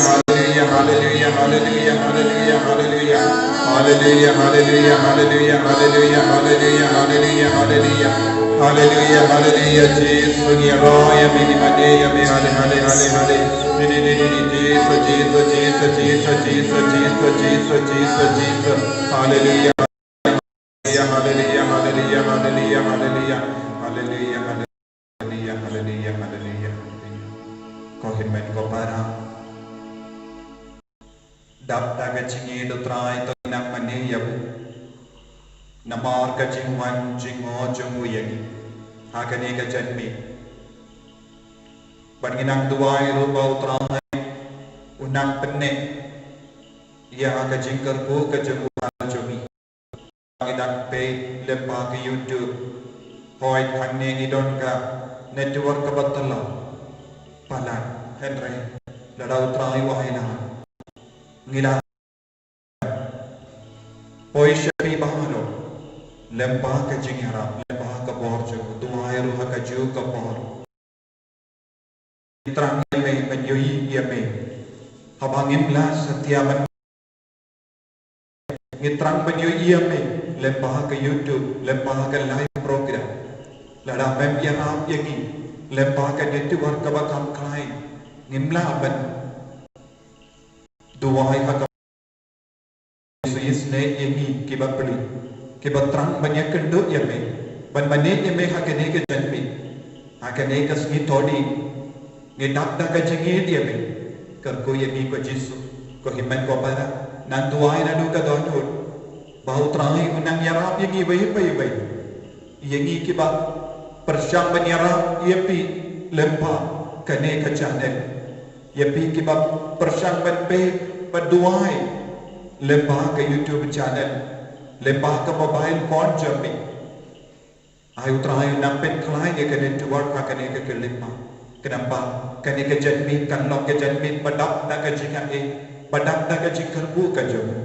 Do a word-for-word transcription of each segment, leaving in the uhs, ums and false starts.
Hallelujah, hallelujah, hallelujah, hallelujah, hallelujah, hallelujah, hallelujah, hallelujah, hallelujah, hallelujah, hallelujah, hallelujah, hallelujah, Jesus, ngi ïaroh ïa me, ngi mane ïa me, halle, halle, halle, halle. Ni, ni, ni, ni, ni, Jesus, Jesus, Jesus, hallelujah. Hallelujah, hallelujah, hallelujah, hallelujah, hallelujah, hallelujah, hallelujah, hallelujah, hallelujah. Ko hynmen ko para. Dap da ka jingïeit U Trai to nang mane ïa u. Namar ka jingwan jingmut jong u ïa ngi ha kane ka janmiet. Bad ngi nang duwai ruh ba U Trai u nang pynneh ïa ka jingkyrkhu ka jong u jong ngi. ngi dang peit lyngba ka YouTube. Hooid, hangne ngi don ka network kaba tyllong. Palat, hynrei lada U Trai u ai lad, ngi la poi sha phi baroh lyngba ka jingïarap, lyngba ka bor jong u, duwai ruh ha kajuh ka bor. Ngi thrang ïa me, ban ïohi ïa me. Haba ngim lah satia ban, ngi thrang ban ïohi ïa me lyngba ka YouTube, lyngba ka live program. Lada mem ïarap ïa ngi lyngba ka network kaba kham khlaiñ, ngim lah ban duwai ha ka Jisu, isynei ïa ngi kiba pli, kiba thrang ban ïakynduh ïa me, ban mane ïa me ha kane ka janmiet, ha kane ka sngi Thohdieng. Ngi dap da ka jingïeit ïa me. Kyrkhu ïa ngi ko Jisu, ko hynmen ko para, nang duwai naduh ka dohnud, ba U Trai un nang ïarap ïa ngi iwei pa iwei. Ïa ngi kiba pyrshang ban ïarap ïa phi lyngba kane ka channel. Ïa phi kiba pyrshang ban peit, ban duwai lyngba ka YouTube channel, lyngba ka mobile phone jong phi. Ai U Trai un nang pynkhlaiñ ïa ka network ha kane ka khyllipmat. Khnang ba kane ka janmiet kan long ka janmiet ba dap da ka jingaiei, ba dap da ka jingkyrkhu ka jong u.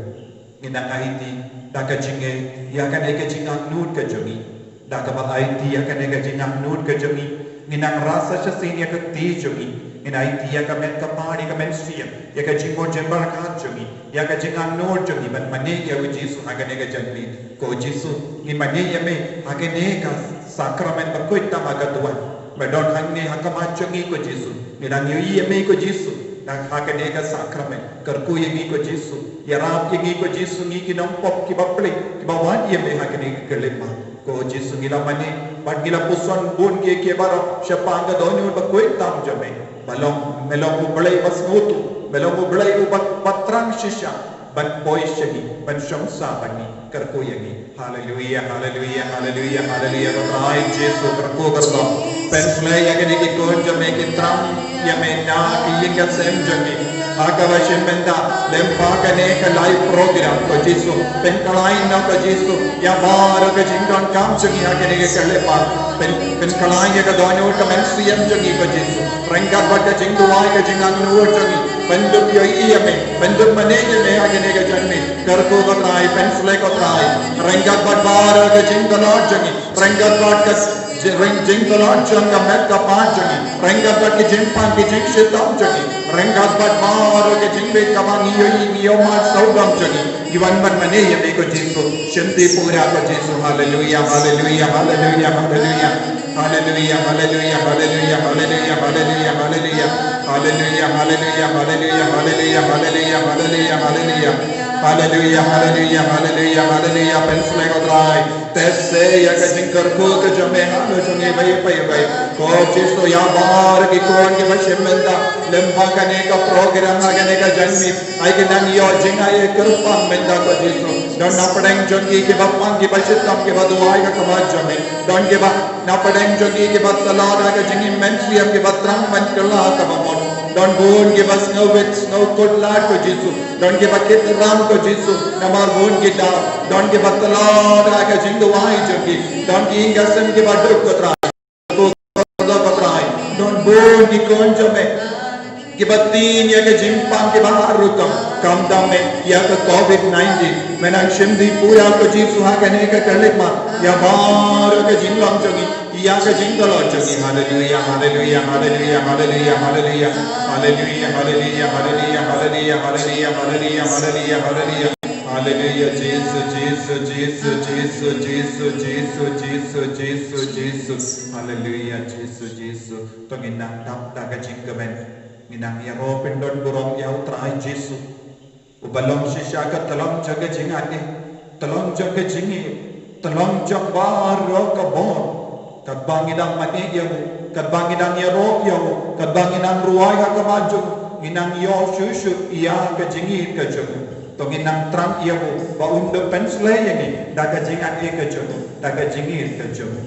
Ngi nang aiti da ka jingeh ïa kane ka jingangnud ka jong ngi. Da kaba aiti ïa kane ka jingangnud ka jong ngi, ngi nang rah sa shisien ïa ka kti jong ngi. Ngi nang aiti ïa ka met ka phad, ïa ka mynsiem, ïa ka jingmut jingpyrkhat jong ngi, ïa ka jingangnud jong ngi ban mane ïa u Jisu ha kane ka janmiet. Ko Jisu, ngi mane ïa me ha kane ka sakramen ba koit tam ha ka duwan, ba don hangne ha khmat jong ngi ko Jisu. Ngi nang ïohi ïa me ko Jisu, da ha kane ka sakramen. Kyrkhu ïa ngi ko Jisu, ïarap ïa ngi ko Jisu, ngi ki nongpop kiba pli, kiba wad ïa me ha kane ka khyllipmat. Ko Jisu, ngi la mane bad ngi la puson bun ki, ki baroh shaphang ka dohnud ba koit tam jong me. Ba long me long U Blei ba sngewthuh, me long U Blei uba, ba thrang shisha ban poi sha ngi, ban shong sah bad ngi. Kyrkhu ïa ngi. Haleluia, haleluia, haleluia, haleluia. Ko Trai Jisu, kyrkhu kyrdoh. Pynkhlaiñ ïa kine ki khun jong me ki thrang ïa me na ki ïing ki sem jong ki. Ha kaba shim bynta lyngba kane ka live program ko Jisu. Pynkhlaiñ noh ko Jisu ïa baroh ka jingdonkam jong ngi ha kane ka khyllipmat. Pyn, pynkhlaiñ ïa ka dohnud ka mynsiem jong ngi ko Jisu. Ryngkat bad ka jingduwai ka jingangnud jong ngi. Pyndup ïohi ïa me, pyndup mane ïa me ha kane ka janmiet. Kyrkhu ko Trai, pynshlei ko Trai. Ryngkat bad baroh ka jingtlot jong ngi. Ryngkat bad ka jing, ryng, jingtlot jong ka met ka phad jong ngi. Ryngkat bad ki jingpang ki jingshitom jong ngi. Ryngkat bad baroh ka jingbit kaba ngi ïohi ngi ïohmad sawdong jong ngi. Ngi wan ban mane ïa me ko Jisu. Shim ti pura ko Jisu. Haleluia, haleluia, haleluia, haleluia. Haleluia, haleluia, haleluia, haleluia, haleluia, haleluia. Haleluia, haleluia, haleluia, haleluia, haleluia, haleluia, haleluia. Haleluia, haleluia, haleluia, haleluia. Pynshlei ko Trai. Test ïa ka jingkyrkhu ka jong me ha ka jong ngi iwei pa iwei. Ko Jisu ïa baroh ki khun kiba shim bynta lyngba kane ka program ha kane ka janmiet. Ai ki nang ïoh jingaiei kyrpang mynta ko Jisu. Don na pdeng jong ki kiba pang kiba shitom kiba duwai ha khmat jong me. Don kiba na pdeng jong ki kiba tlot ha ka jingim mynsiem kiba thrang ban kylla kaba mut. Don bun kiba sngewbit sngewkhuslai ko Jisu. Don kiba kit ram ko Jisu. Namar bun ki daw. Don kiba tlot ha ka jingduwai jong ki. Don ki ïing ki sem kiba duk ko Trai. Ko Trai, don bun ki khun jong me kiba tieng ïa ka jingpang kiba har rukom, khamtam me ïa ka covid nineteen. Me nang shim ti pura ko Jisu ha kane ka khyllipmat ïa baroh ka jinglong jong ngi, ïa ka jingtlot jong ngi. Haleluia, haleluia, haleluia, haleluia, haleluia. Haleluia, haleluia, haleluia, haleluia, haleluia, haleluia, haleluia. Haleluia, Jisu, Jisu, Jisu. Haleluia, Jisu, Jisu. To ngin nang dap da ka jingkmen. Ngin nang ïaroh pyndonburom ïa U Trai Jisu. Uba long shisha ka tyllong jong ka jingai, tyllong jong ka jingïeit, tyllong jong baroh ka bor. Katba ngi dang mane ïa u, katba ngi dang ïaroh ïa u, katba ngi dang rwai ha khmat jong u, ngi nang ïoh shuh shuh ïa ka jingïeit ka jong u. To ngin nang thrang ïa u ba un da pynshlei ïa ngi da ka jingaiei ka jong u, da ka jingïeit ka jong u.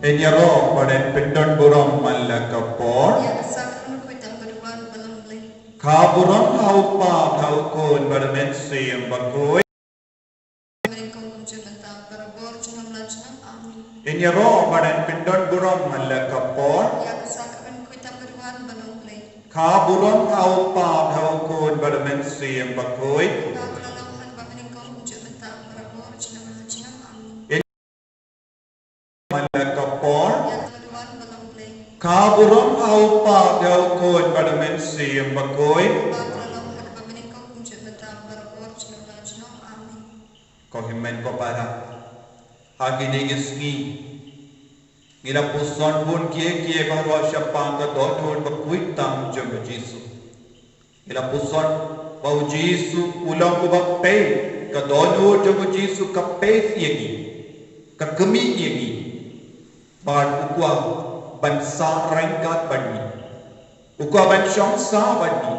Yn ïaroh bad yn pyndon burom man la ka por. Ïa ka sakramen khuid tam ka duwan ba long Blei. Ka burom ha u Kpa, ha u Khun bad ha u Mynsiem Bakhuid. Mynnyngkong kumjuh mynta barabor junom la junom. Amen. Yn ïaroh bad yn pyndon burom man la ka por. Ïa ka sakramen khuid tam ka duwan ba long Blei. Ka burom ha u Kpa, ha u Khun bad ha u Mynsiem Bakhuid. Ba ka la long ha kaba mynnyngkong kumjuh mynta barabor junom la junom. Amen. Yn man la ka por. Ïa ka duwan ba long Blei. Ka burom ha u Kpa, ha u Khun bad ha u Mynsiem Bakhuid. Ba ka la long ha kaba mynnyngkong kumjuh mynta barabor junom la junom. Amen. Ko hynmen ko para, ha kine ki sngi ngi la puson bun kiei kiei baroh shaphang ka dohnud bakhuid tam jong u Jisu. Ngi la puson ba u Jisu u long uba peit, ka dohnud jong u Jisu ka peit ïa ngi, ka kmih ïa ngi, bad u kwah ban sah ryngkat bad ngi, u kwah ban shong sah bad ngi.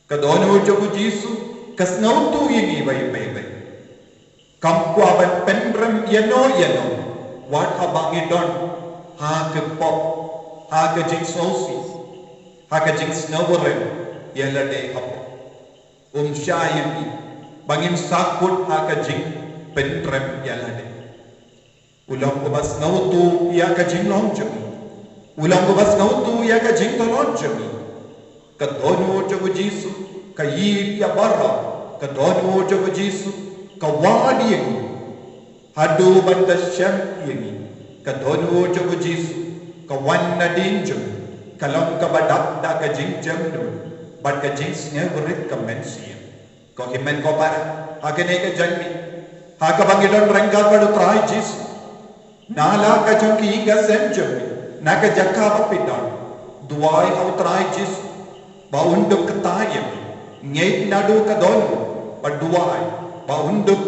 Ka dohnud jong u Jisu ka sngewthuh ïa ngi beit beit beit. Kam kwah ban pynrem ïano ïano, wat haba ngi don ha ka pop, ha ka jingsngewsih, ha ka jingsngewrem ïa lade hapoh. Um shah ïa ngi ba ngin sahkut ha ka jingpynrem ïa lade. U long uba sngewthuh ïa ka jinglong jong ngi. U long uba sngewthuh ïa ka jingtylli jong ngi. Ka dohnud jong u Jisu ka ïeit ïa baroh. Ka dohnud jong u Jisu ka wad ïa ngi. Haduh ban da shem ïa ngi. Ka dohnud jong u Jisu ka wan nadien jong ngi. Ka long kaba dap da ka jingjemnud bad ka jingsngewrit ka mynsiem. Ko hynmen ko para, ha kane ka janmiet, ha kaba ngi don ryngkat bad u Trai Jisu, na la ka jong ki ïing ka sem jong ngi, na ka jaka ba phi don, duwai ha u Trai Jisu ba un dup kta ïa phi. Ngeit naduh ka dohnud, bad duwai ba un dup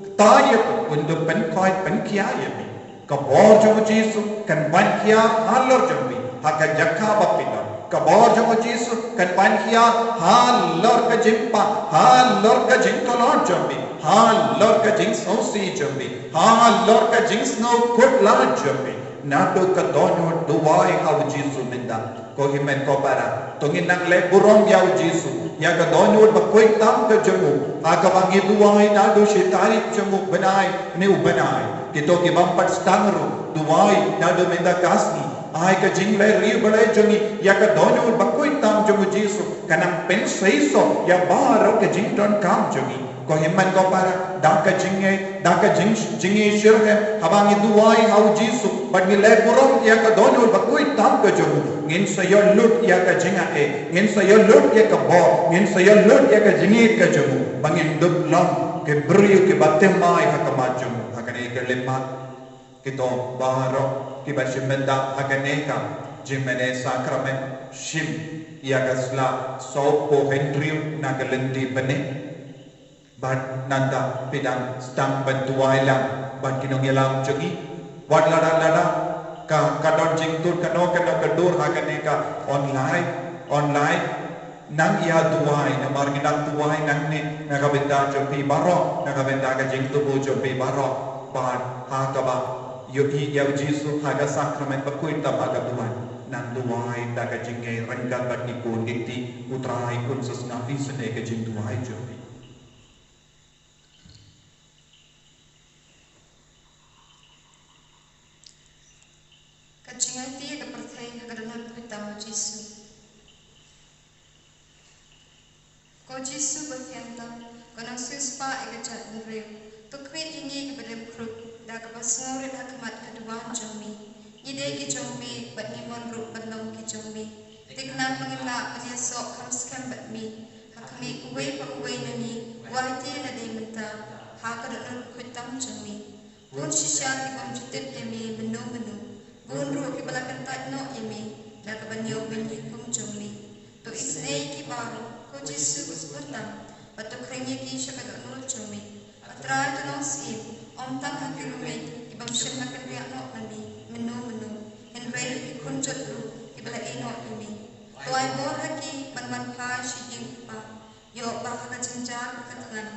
kta ïa phi, un dup pynkhuid pynkhiah ïa phi. Ka bor jong u Jisu kan ban khia halor jong phi ha ka jaka ba phi don. Ka bor jong u Jisu kan ban khia halor ka jingpang, halor ka jingtylli jong phi, halor ka jingsngewsih jong phi, halor ka jingsngewkhuslai jong phi. Naduh ka dohnud duwai ha u Jisu mynta. Ko hynmen ko para, to ngin nang leh burom ïa u Jisu ïa ka dohnud bakhuid tam ka jong u, ha kaba ngi duwai naduh shi tarik jong u bnai ne u bnai. Kito ki bym pat sdang ruh, duwai naduh mynta ka sngi. Ai ka jingleh riewblei jong ngi ïa ka dohnud bakhuid tam jong u Jisu kan nang pynseisoh ïa baroh ka jingdonkam jong ngi. Ko hynmen ko para, da ka jingngeit, da ka jing, jingngeit shitrhem, haba ngi duwai ha u Jisu bad ngi leh burom ïa ka dohnud bakhuid tam ka jong u, ngin sa ïoh lut ïa ka jingaiei, ngin sa ïoh lut ïa ka bor, ngin sa ïoh lut ïa ka jingngeit ka jong u, ba ngin dup long ki briew kiba thymmai ha khmat jong u. Ha kane ka lynti, kito baroh kiba shim bynta ha kane ka jingmane sakramen, shim ïa ka sla sawphew hynriew na ka lynti bneng. Bad nangta phi dang sdang ban duwai lang bad ki nongïalam jong ngi. Wat lada lada ka, ka don jingtut kano kano ka dur ha kane ka online, online, nang ïa duwai, namar ngi dang duwai nangne na ka bynta jong phi baroh, na ka bynta ka jingthmu jong phi baroh. Bad ha kaba ïohi ïa u Jisu ha ka sakramen bakhuid tam ha ka duwan, nang duwai da ka jingngeit ryngkat bad ki khun ki kti, u Trai un sa sngap isynei ka jingduwai jong phi. Ka jingïaid ïa ka pyrthei ha ka dohnud khuid tam u Jisu. Ko Jisu ba thiang tam, ko nongsiewspah ïa ka jaitbynriew, to khmih ïa ngi kiba dem krup da kaba sngewrit ha khmat ka duwan jong me. Ngi dei ki jong me bad ngi mon ruh ban long ki jong me. Thikna ba ngin lah ban ïasoh kham skhem bad me. Khmih uwei pa uwei na ngi, wat ïa lade mynta ha ka dohnud bakhuid tam jong me. Bun shisha ki bym ju tip ïa me mynno mynno, bun ruh kiba la kyntait noh ïa me da kaba ñiew beiñ ïa ka hukum jong me. To isynei ïa ki baroh, ko Jisu ba sbun tam, bad to khring ïa ki sha ka dohnud jong me. A Trai, to long syiem, ym tang ha ki riew miet ki bym shym la kynriah noh na me mynno mynno, hynrei ki khun jot ruh kiba la ïehnoh ïa me. To ai bor ha ki ban wan phai sha ïing u Kpa, ïoh ba ha ka jynjar ka thngan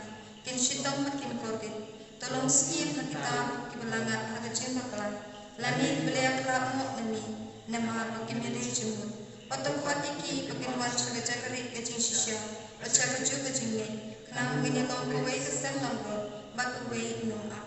kin shitom bad kin kordit. To long syiem ha kita kiba la ngat ha ka jingbakla lane kiba la ïakhlad noh na me namar ba kim ïadei jingmut. Bad to khot ïa ki ba kin wan sha ka jaka rieh ka jingshisha bad sha kajuh ka jingngeit, khnang ba ngin ïa long kawei ka sem langbrot bad uwei u nongap.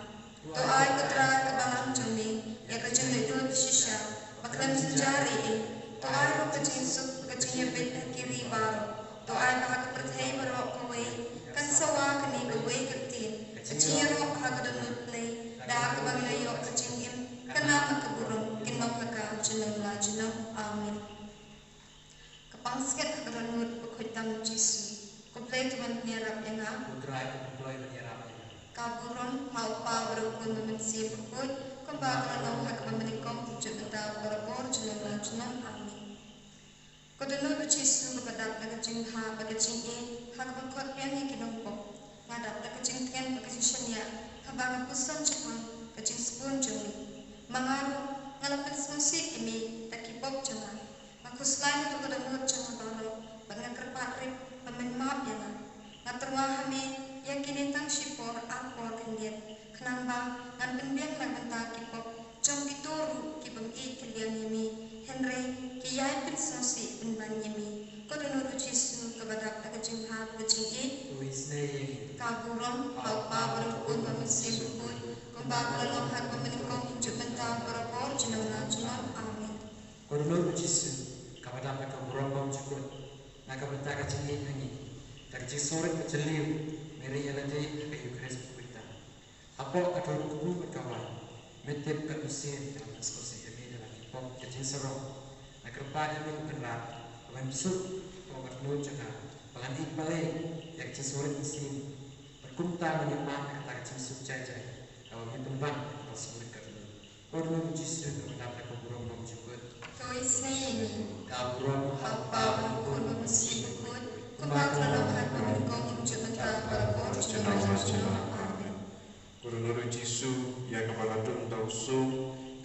To ai, ko Trai, ka balang jong me ïa ka jinglaitluid shisha ba khlem jynjar ei ei. To ai ruh ka jingsuk, ka jingïabit ha ki ri baroh. To ai ba ha ka pyrthei baroh kawei kan sawa kane kawei ka ktien, ka jingïaroh ha ka dohnud Blei, da kaba ngin ïoh ka jingim, ka nam bad ka burom kin long ha ka junom la junom. Amen. Ka pansngiat ha ka dohnud bakhuid tam u Jisu. Ko Blei, to ban pynïarap ïa nga. Ko Trai, to ban kloi ban ïarap ïa nga. Ka burom ha u Kpa bad u Khun bad u Mynsiem Bakhuid, kumba ka la long ha kaba mynnyngkong, kumjuh mynta, barabor, junom la junom. Amen. Ko dohnud u Jisu kaba dap na ka jingbha bad ka jingïeit, ha kaba khot biang ïa ki nongpop, nga dap da ka jingtngen bad ka jingshaniah haba nga puson shaphang ka jingsbun jong me. Ma nga ruh nga la pynsngewsih ïa me da ki pop jong nga. Nga khuslai naduh ka dohnud jong nga baroh bad nga kyrpad rit ba men map ïa nga. Nga tyrwa ha me ïa kine tang shipor ar por khyndiat, khnang ba ngan pynbiang na ka bynta ki pop jong kito ruh ki bym ïeit kylliang ïa me, hynrei ki ïai pynsngewsih pynban ïa me. Ko dohnud u Jisu kaba dap da ka jingbha bad ka jingïeit. To isynei ïa ngi. Ka burom ha u Kpa bad u Khun bad u Mynsiem Bakhuid, kumba ka la long ha kaba mynnyngkong, kumjuh mynta, barabor, junom la junom. Amen. Ko dohnud u Jisu kaba dap da ka burom bymjukut, na ka bynta ka jingïeit ha ngi, da ka jingsngewrit ka jylliew me rieh ïa lade ha ka Eukharist bakhuid tam. Hapoh ka thong kpu bad ka wai, me tip katno sien nga la pynsngewsih ïa me da la ki pop ka jingsarong. Nga kyrpad ïa me, ko Kynrad, ba men bsut hapoh ka dohnud jong nga ba ngan ïeit balei ïa ka jingsngewrit mynsiem, bad kumta ngan ïoh mad na kata ka jingsuk jai jai kaba me pynban ha ka sngewrit ka dohnud. Ko dohnud u Jisu kaba dap da ka burom bymjukut. To isynei ïa ngi. Ka burom ha u Kpa bad u Khun bad u Mynsiem Bakhuid, kumba ka la long ha kaba mynnyngkong, kumjuh mynta, barabor, junom la junom. Amen. Ko dohnud u Jisu ïa kaba la dung da u sum,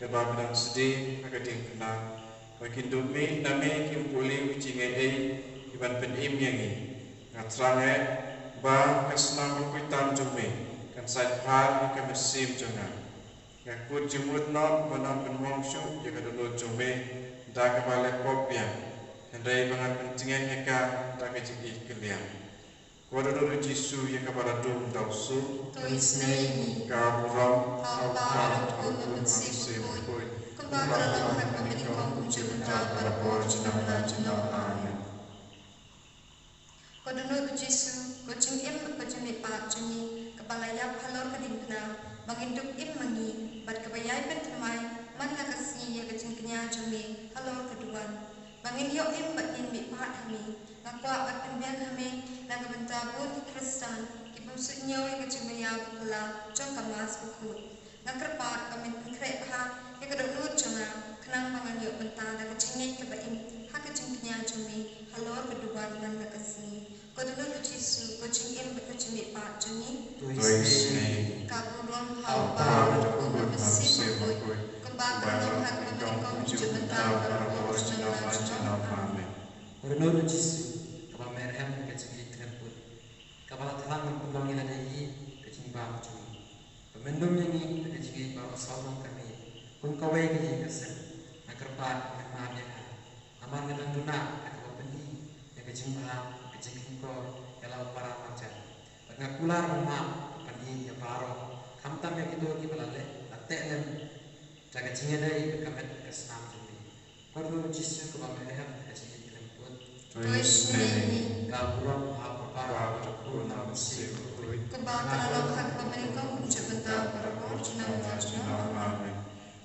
kaba ka dang sdie ha ka diengphna, ba kin dup mih na me kim pule u jingaiei, ki ban pynim ïa ngi. Nga thrang eh ba ka snam bakhuid tam jong me kan sait bha ïa ka mynsiem jong nga. Nga kut jingmut noh ban ym pynmong shuh ïa ka dohnud jong me da kaba leh pop biang, hynrei ba ngan pyntngen ïa ka da ka jingïeit kylliang. Ko dohnud u Jisu ïa kaba la dung da u sum. To isynei ïa ngi. Ka burom ha u Kpa bad u Khun bad u Mynsiem Bakhuid, kumba ka la long ha kaba mynnyngkong, kumjuh mynta, barabor, junom la junom. Amen. Ko dohnud u Jisu, ko jingim bad ko jingmihpat jong ngi, kaba la ïap halor ka diengphna ba ngin dup im ma ngi, bad kaba ïai pynthymmai man la ka sngi ïa ka jingkñia jong me halor ka duwan, ba ngin ïoh im bad ngin mihpat ha me. Nga kwah ban pynbiang ha me na ka bynta bun ki Khristan ki bym suidñiew ïa ka jingmaïa bakla jong ka Mass bakhuid. Nga kyrpad ba men pynkhreh bha ïa ka dohnud jong nga, khnang ba ngan ïoh bynta da ka jingngeit kaba im ha ka jingkñia jong me halor ka duwan man la ka sngi. Ko dohnud u Jisu, ko jingim bad ko jingmihpat jong ngi. To isynei. Ka burom ha u Kpa bad u Khun bad u Mynsiem Bakhuid, kumba ka la long ha kaba mynnyngkong, kumjuh mynta, barabor, junom la junom. Amen. Ko dohnud u Jisu kaba me rhem ha ka jingïeit khlem put, kaba la thrang ban pynlong ïa lade hi ka jingbam jong ngi. Ba men lum ïa ngi da ka jingïeit baroh sawdong ka miet kum kawei ka ïing ka sem. Nga kyrpad ba men map ïa nga, namar nga dang duna da kaba pyni ïa ka jingbha, ka jingkynkob ïa la u para marjan. Bad nga kular ban map bad pyni ïa baroh, khamtam ïa kito kiba la leh, la teh lem da ka jingïadei bad ka met ka snam jong me. Ko dohnud u Jisu kaba me rhem ha ka jingïeit khlem put. To isynei ïa ngi. Ka burom ha u Kpa bad u Khun bad u Mynsiem Bakhuid, kumba ka la long ha kaba mynnyngkong, kumjuh mynta, barabor, junom la junom. Amen.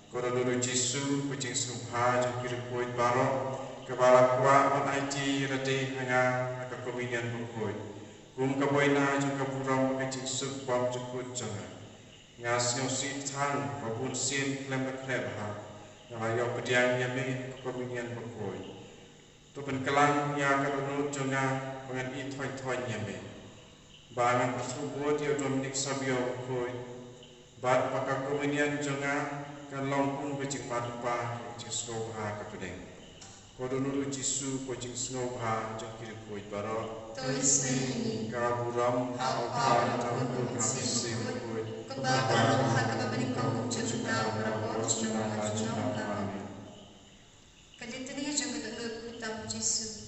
Ko dohnud u Jisu, ko jingsngewbha jong ki riewkhuid baroh, kaba la kwah ban aiti ïa lade ha nga ha ka Komunion bakhuid, kum ka buaina jong ka burom bad ka jingsuk bymjukut jong nga. Nga sngewsih tang ba bun sien khlem da khleh bha nga la ïoh pdiang ïa me ha ka komunion bakhuid. To pynkhlaiñ ïa ka dohnud jong nga ba ngan ïeit thaiñ thaiñ ïa me, ba ngan pyrthuh bud ïa u Dominic Savio bakhuid, bad ba ka komunion jong nga kan long kum ka jingmad lypa ka jingsngewbha ka pdeng. Ko dohnud u Jisu, ko jingsngewbha jong ki riewkhuid baroh. To isynei ïa ngi. Ka burom ha u Kpa, ha u Khun, ha u Mynsiem Bakhuid, kumba ka long ha kaba nyngkong, kum junom, baroh junom, junom. Amen. Ka Litany jong ka dohnud khuid tam u Jisu.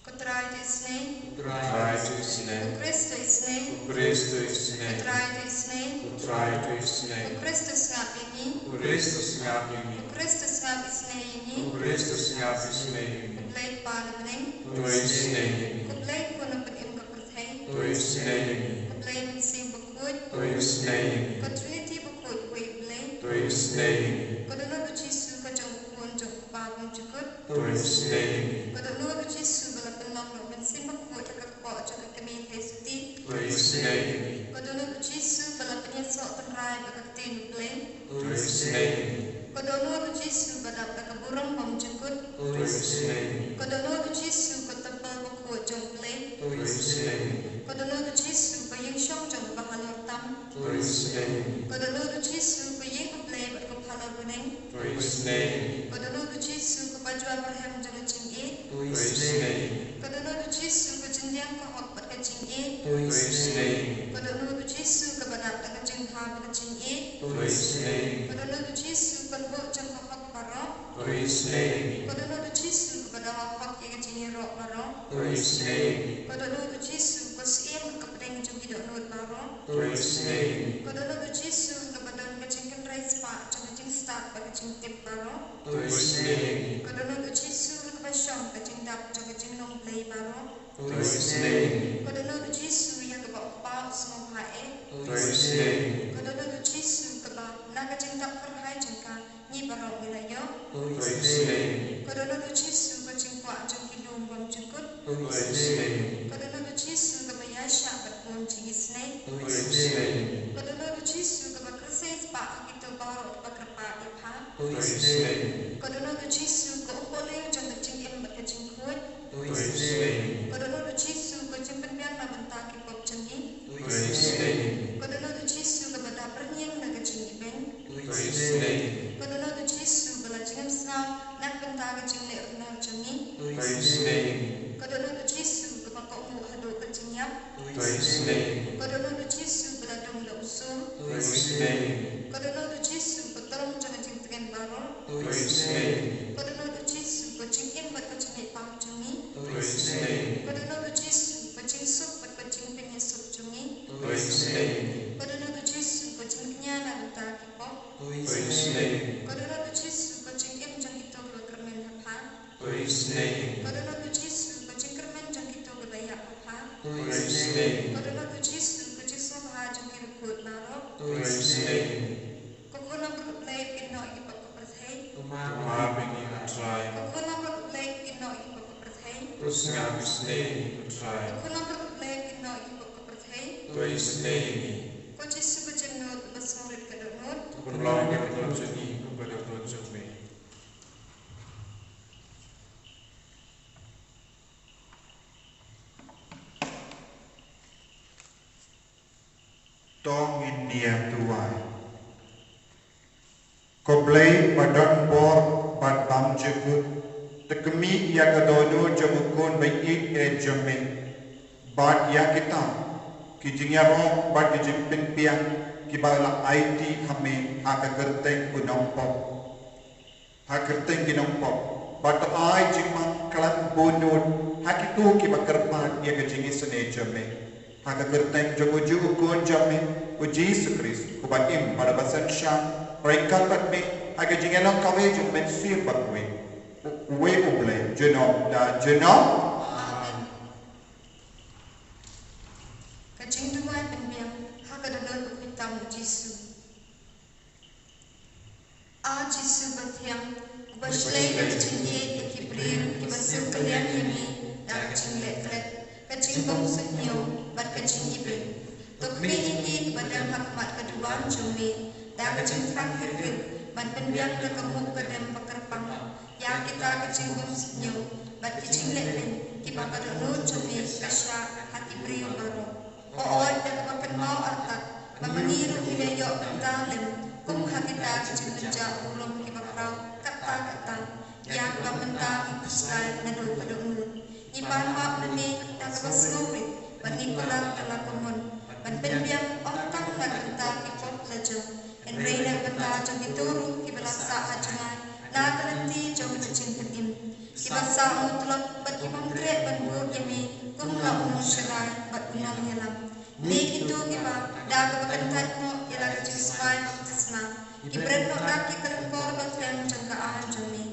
Ko Trai, to isynei. Ko Trai, to isynei. Ko Khrist, to isynei. Ko Khrist, to isynei. Ko Trai, to isynei. Ko Trai, to isynei. Ko Khrist, to sngap ïa ngi. Ko Khrist, to sngap ïa ngi. Ko Khrist, to sngap isynei ïa ngi. Ko Khrist, to sngap isynei ïa ngi. Ko Blei Kpa na bneng, to isynei ïa ngi. Ko Blei Khun u pynim ka pyrthei, to isynei ïa ngi. Ko Blei Mynsiem Bakhuid, to isynei ïa ngi. Ko Trinity bakhuid, uwei u Blei, to isynei ïa ngi. Ko dohnud u Jisu, ko jong u Khun jong u Kpa bymjukut, to isynei ïa ngi. Ko dohnud u Jisu ba la pynlong da u Mynsiem Bakhuid ha ka kpoh jong ka kmie Theisotti, to isynei ïa ngi. Ko dohnud u Jisu ba la pynïasoh tynrai bad ka ktien U Blei, to isynei ïa ngi. Ko dohnud u Jisu ba dap da ka burom bymjukut, to isynei ïa ngi. Ko dohnud u Jisu ko templ bakhuid jong U Blei, to isynei ïa ngi. Ko dohnud u Jisu ko ïing shong jong u bahalor tam, to isynei ïa ngi. Ko dohnud u Jisu ko ïing U Blei bad ko phalor bneng, to isynei ïa ngi. Ko dohnud u Jisu ko pajua barhem jong ka jingïeit, to isynei ïa ngi. Ko dohnud u Jisu ko jingdiang ka hok bad ka jingïeit, to isynei ïa ngi. Ko dohnud u Jisu kaba dap da ka jingbha bad ka jingïeit, to isynei ïa ngi. Ko dohnud u Jisu ko nongbuh jong ka hok baroh, to isynei ïa ngi. Ko dohnud u Jisu kaba don hok ïa ka jingïaroh baroh, to isynei ïa ngi. Ko dohnud u Jisu ko syiem ka pdeng jong ki dohnud baroh, to isynei ïa ngi. Ko dohnud u Jisu kaba don ka jingkynrei spah jong ka jingstad bad ka jingtip baroh, to isynei ïa ngi. Ko dohnud u Jisu kaba shong ka jingdap jong ka jinglong Blei baroh, to isynei ïa ngi. Ko dohnud u Jisu ïa kaba u Kpa u sngewbha eh, to isynei ïa ngi. Ko dohnud u Jisu kaba na ka jingdap kyrhai jong ka ngi baroh ngi la ïoh, to isynei ïa ngi. Ko dohnud u Jisu ko jingkwah jong ki lum bymjukut, to isynei ïa ngi. Ko dohnud u Jisu kaba ïaishah bad bun jingisynei, to isynei ïa ngi. Ko dohnud u Jisu kaba kyrsiew spah ha kito baroh kiba kyrpad ïa pha, to isynei ïa ngi. Ko dohnud u Jisu ko umpohliew jong ka jingim bad ka jingkhuid, to isynei ïa ngi. Ko dohnud u Jisu ko jingpynbiang na bynta ki pop jong ngi, to isynei ïa ngi. Ko dohnud u Jisu kaba dap rynïeng na ka jingibeiñ, to isynei ïa ngi. Ko dohnud u Jisu ba la jingim snam na ka bynta ka jingleh runar jong ngi, to isynei ïa ngi. Ko dohnud u Jisu kaba kohnguh haduh ka jingïap, to isynei ïa ngi. Ko dohnud u Jisu ba la dung da u sur, to isynei ïa ngi. Ko dohnud u Jisu ko tyrong jong ka jingtngen baroh, to isynei ïa ngi. Ko dohnud u Jisu ko jingim bad ko jingmihpat jong ngi, to isynei ïa ngi. Ko dohnud u Jisu ko jingsuk bad ko jingpynïasuk jong ngi, to isynei ïa ngi. Ko dohnud u Jisu ko jingkñia na ka bynta ki pop, to isynei ïa ngi. Ko dohnud u Jisu ko jingim jong kito kiba kyrmen ha pha, to isynei ïa ngi. Ko dohnud u Jisu ko jingkyrmen jong kito kiba ïap ha pha, to isynei ïa ngi. Ko dohnud u Jisu ko jingsngewbha jong ki riewkhuid baroh, to isynei ïa ngi. Ko khun langbrot U Blei u kynnoh ïa ki pop ka pyrthei, to map ïa ngi ko Trai. Ko khun langbrot U Blei u kynnoh ïa ki pop ka pyrthei, to sngap isynei ïa ngi ko Trai. Ko khun langbrot U Blei u kynnoh ïa ki pop ka pyrthei, to isynei ïa ngi. Ko Jisu ko jingnud uba sngewrit ka dohnud, to pynlong ïa ka dohnud jong ngi kum ka dohnud jong me. To ngin ïa duwai. Ko Blei ba don bor bad bymjukut, te khmih ïa ka dohnud jong u Khun ba ïeit eh jong me, bad ïa kita ki jingïaroh bad ki jingpynbiang kiba la aiti ha me ha ka kyrteng u nongpop. Ha kyrteng ki nongpop, bad to ai jingmang khlem bun nud ha kito kiba kyrpad ïa ka jingisynei jong me. Ha ka kyrteng jong ujuh u Khun jong me, u Jisu Khrist, uba im bad uba synshar ryngkat bad me ha ka jingïalang kawei jong u Mynsiem Bakhuid, u, uwei u Blei, junom da junom. Amen. Ka jingduwai pynbiang ha ka dohnud bakhuid tam u Jisu. A Jisu bathiang, uba shlei da ka jingïeit ïa ki briew kiba suk kylliang ïa me da ka pynbiang ha khmat ka duwan jong me da ka jingthrang hyrhir, ban pynbiang da ka muk ka dem ba kyrpang ïa kita ki jingbymsuidñiew bad ki jinglehbeiñ kiba ka dohnud jong me ka shah ha ki briew baroh. Hooid, da kaba kynmaw artat ba ma ngi ruh ngi la ïoh bynta lem kum ha kita ki jingpynjah burom kiba khraw katta katta, ïa kaba mynta ngi khuslai naduh ka dohnud. Ngi pan map na me da kaba sngewrit bad ngi kular ka la ka mon ban pynbiang ym tang na ka bynta ki pop la jong, hynrei na ka bynta jong kito ruh kiba la sah ha jngai na ka lynti jong ka jingpynim, kiba sah mutlop bad ki bym treh ban bud ïa me kum la u nongsharai bad u nongïalam. Ne kito kiba da kaba kyntait noh ïa la ka jingsmai baptisma ki bret noh da ki lyngkor ba thleng jong ka aiñ jong me.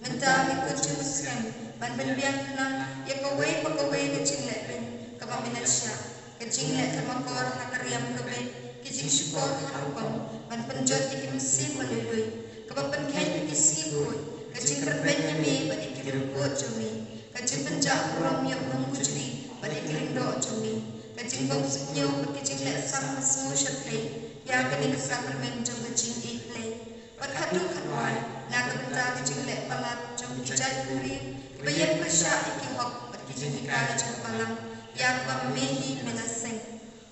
Mynta ngi kut jingskhem ban pynbiang khnang ïa kawei pa kawei ka jinglehbeiñ kaba me la shah, ka jingleh ka makor ha ka riam ka beit, ki jingshukor ha rukom ban pynjot ïa ki mynsiem ba lui lui, kaba pynkheiñ ïa ki sngi khuid, ka jingkyrmen ïa me bad ïa ki riewkhuid jong me, ka jingpynjah burom ïa u nongkujli bad ïa ki lyngdoh jong me, ka jingbymsuidñiew bad ka jingleh sang ha sngewshatei ïa kane ka sakramen jong ka jingïeit Blei. Bad khatduh khatwai na ka bynta ka jingleh palat jong ki jaitbynriew kiba ïeng pyrshah ïa ki hok bad ki jinghikai jong ka Balang ïa kaba ma me hi me la seng.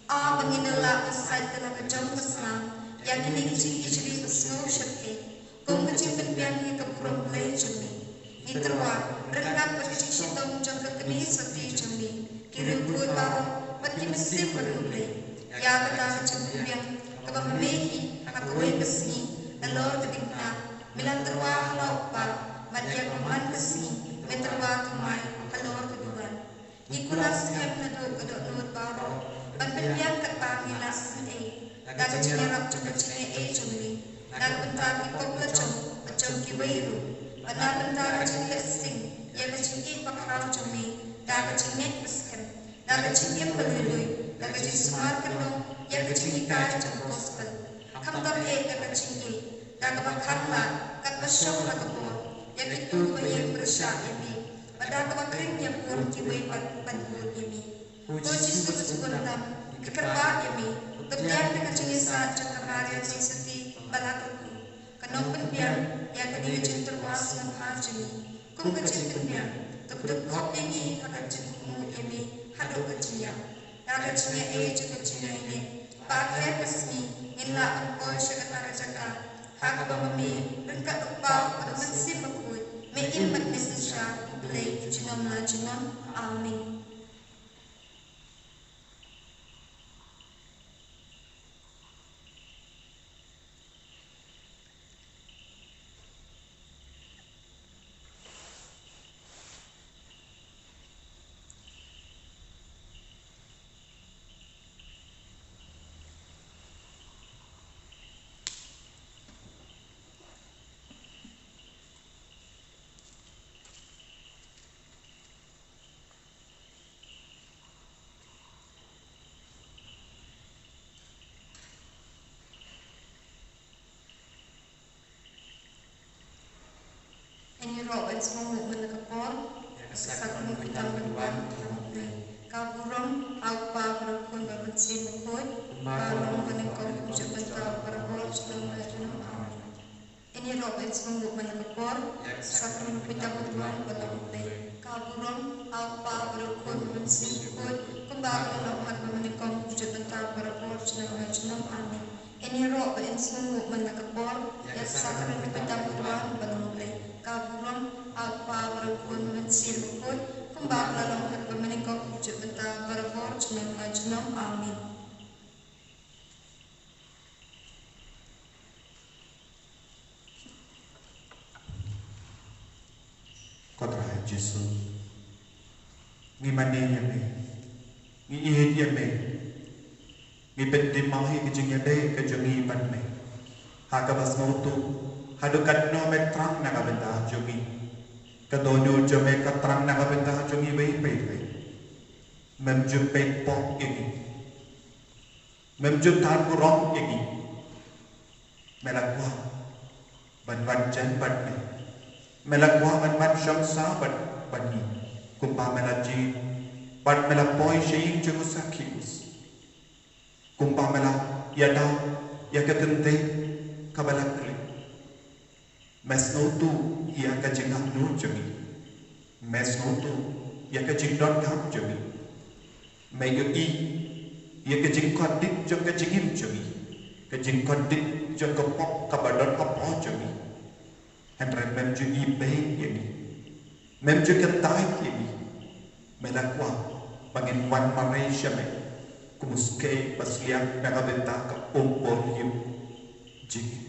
A ba ngin ïa lah ban sait da la ka jong ka snam ïa kine ki jingkijri ba sngewshatei kum ka jingpynbiang ïa ka burom Blei jong me. Ngi tyrwa ryngkat bad ka jingshitom jong ka kmie sotti jong me, ki riewkhuid baroh bad ki mynsiem ba riewblei ïa kata ka jingpynbiang kaba ma me hi ha kawei ka sngi halor ka diengphna me la tyrwa ha la u Kpa, bad ïa ka man ka sngi me tyrwa thymmai halor ka duwan. Ngi kular skhem naduh ka dohnud baroh ban pynbiang katba ngi lah sngewthuh da ka jingïarap jong ka jingaiei jong me na ka bynta ki pop la jong bad jong kiwei ruh, bad na ka bynta ka jingleh sting ïa ka jingïeit bakhraw jong me da ka jingngeit ba skhem, da ka jingim ba lui lui, da ka jingsumar kynnoh ïa ka jinghikai jong ka gospel. Khamtam eh da ka jingïeit, da kaba khanglad katba shong ha ka bor ïa kito kiba ïeng pyrshah ïa me, bad da kaba khring ïa bun kiwei pat ban bud ïa me. Ko Jisu ba sngewbha tam, ngi kyrpad ïa me, to pdiang da ka jingïasaid jong ka Maria Theisotti ba la kyrkhu, ka nongpynbiang ïa kane ka jingtyrwa sngewbha jong ngi. Kum ka jingpynbiang, to pynduh khop ïa ngi ha ka jingmut ïa me haduh ka jingïap. Da ka jingïaei jong ka jingïaineh, ba ha ka sngi ngin lah ban poi sha kata ka jaka ha kaba ma me ryngkat u Kpa bad u Mynsiem Bakhuid, me im bad me synshar, U Blei junom la junom. Amen. Ngin ïaroh ban sngewbha man la ka por. Ïa ka sakramen pyndonkam pynwan ïa U Blei. Ka burom ha U Kpa bad U Khun bad U Mynsiem Bakhuid. Kumba ka long ha kaba nyngkong, kumjuh mynta, barabor, junom la junom. Amen. Ngin ïaroh ban sngewbha man la ka por. Ïa ka sakramen pyndonkam pynwan ïa U Blei. Ka burom ha U Kpa bad U Khun bad U Mynsiem Bakhuid. Kumba ka long ha kaba nyngkong, kumjuh mynta, barabor, junom la junom. Amen. Ngin ïaroh ban sngewbha man la ka por ïa ka sakramen pyndonkam pynwan ïa U Blei. Ka burom ha U Kpa bad U Khun bad U Mynsiem Bakhuid, kumba ka la long ha kaba nyngkong, kumjuh mynta, barabor, junom la junom. Amen. Ko Trai Jisu, ngi mane ïa me, ngi ïeit ïa me, ngi pyndem ma ngi ka jingïadei ka jong ngi bad me. Ha kaba sngewthuh haduh katno me thrang na ka bynta jong ngi. Ka dohnud jong me ka thrang na ka bynta jong ngi beit beit. Mem ju peit pop ïa ngi. Mem ju tan burom ïa ngi. Me la kwah ban wan jan bad me. Me la kwah ban wan shong sah bad, bad ngi. Kumba me la jied bad me la poi sha ïing jong u Sakius. Kumba me la ïada ïa ka kynthei kaba la khleh. Me sngewthuh ïa ka jingangnud jong ngi. Me sngewthuh ïa ka jingdonkam jong ngi. Me ïohi ïa ka jingkordit jong ka jingim jong ngi, ka jingkordit jong ka pop kaba don hapoh jong ngi. Hynrei mem ju ibeiñ ïa ngi, mem ju kyntait ïa ngi. Me la kwah ba ngin wan marei sha me kum u skei ba sliang na ka bynta ka umpohliew jong ngi.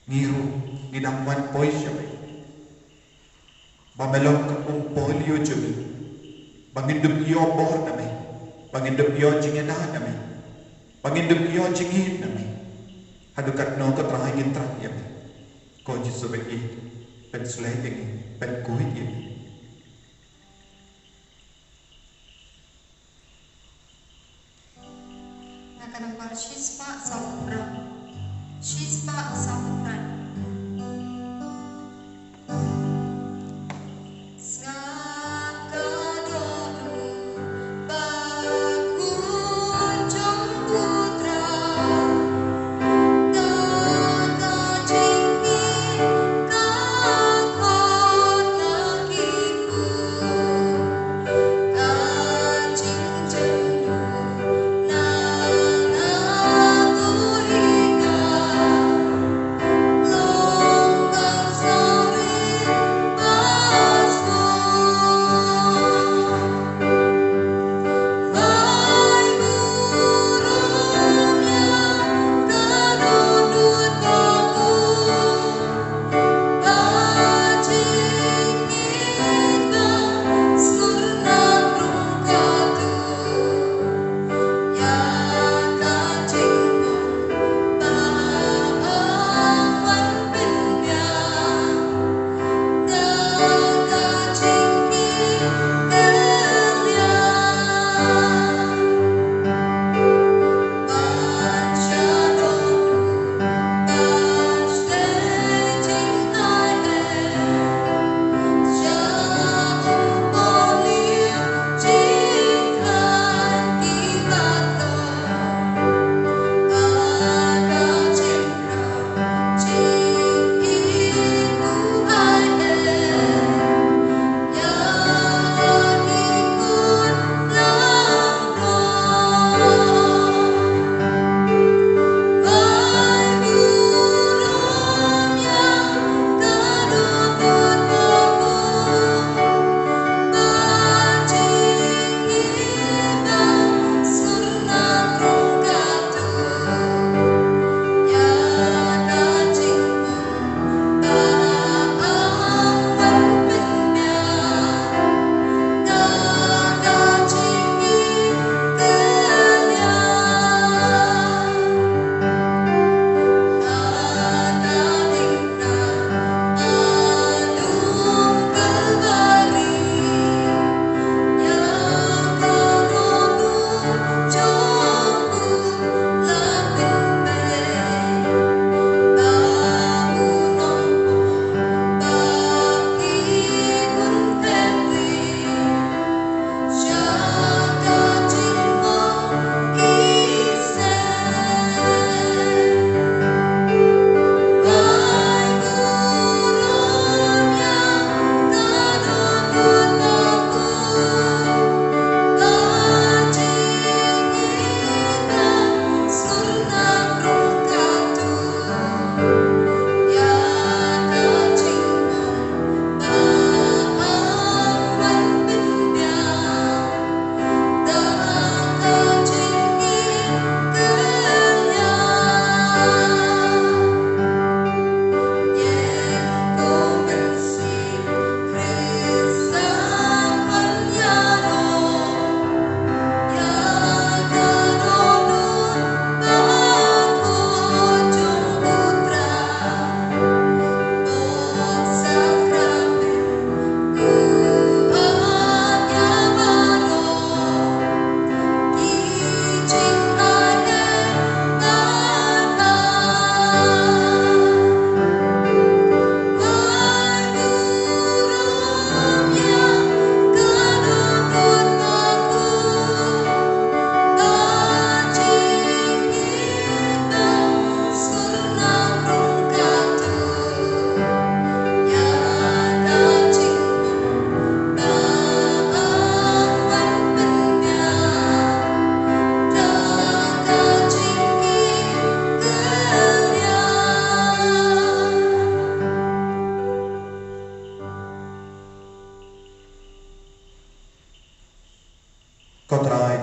Ngi ruh ngi dang wan poi sha me ba me long ka umpohliew jong ngi, ba ngin dup ïoh bor na me, ba ngin dup ïoh jingïada na me, ba ngin dup ïoh jingïeit na me. Haduh katno, ko Trai, ngin thrang ïa me? Ko Jisu ba ïeit, pynsleh ïa ngi, pynkhuid ïa ngi. Na ka nambar shispah sawphew phra. Shispah sawphew phra. Sngap ka dohnud bakhuid jong u Trai. Da ka jingïeit ka khot na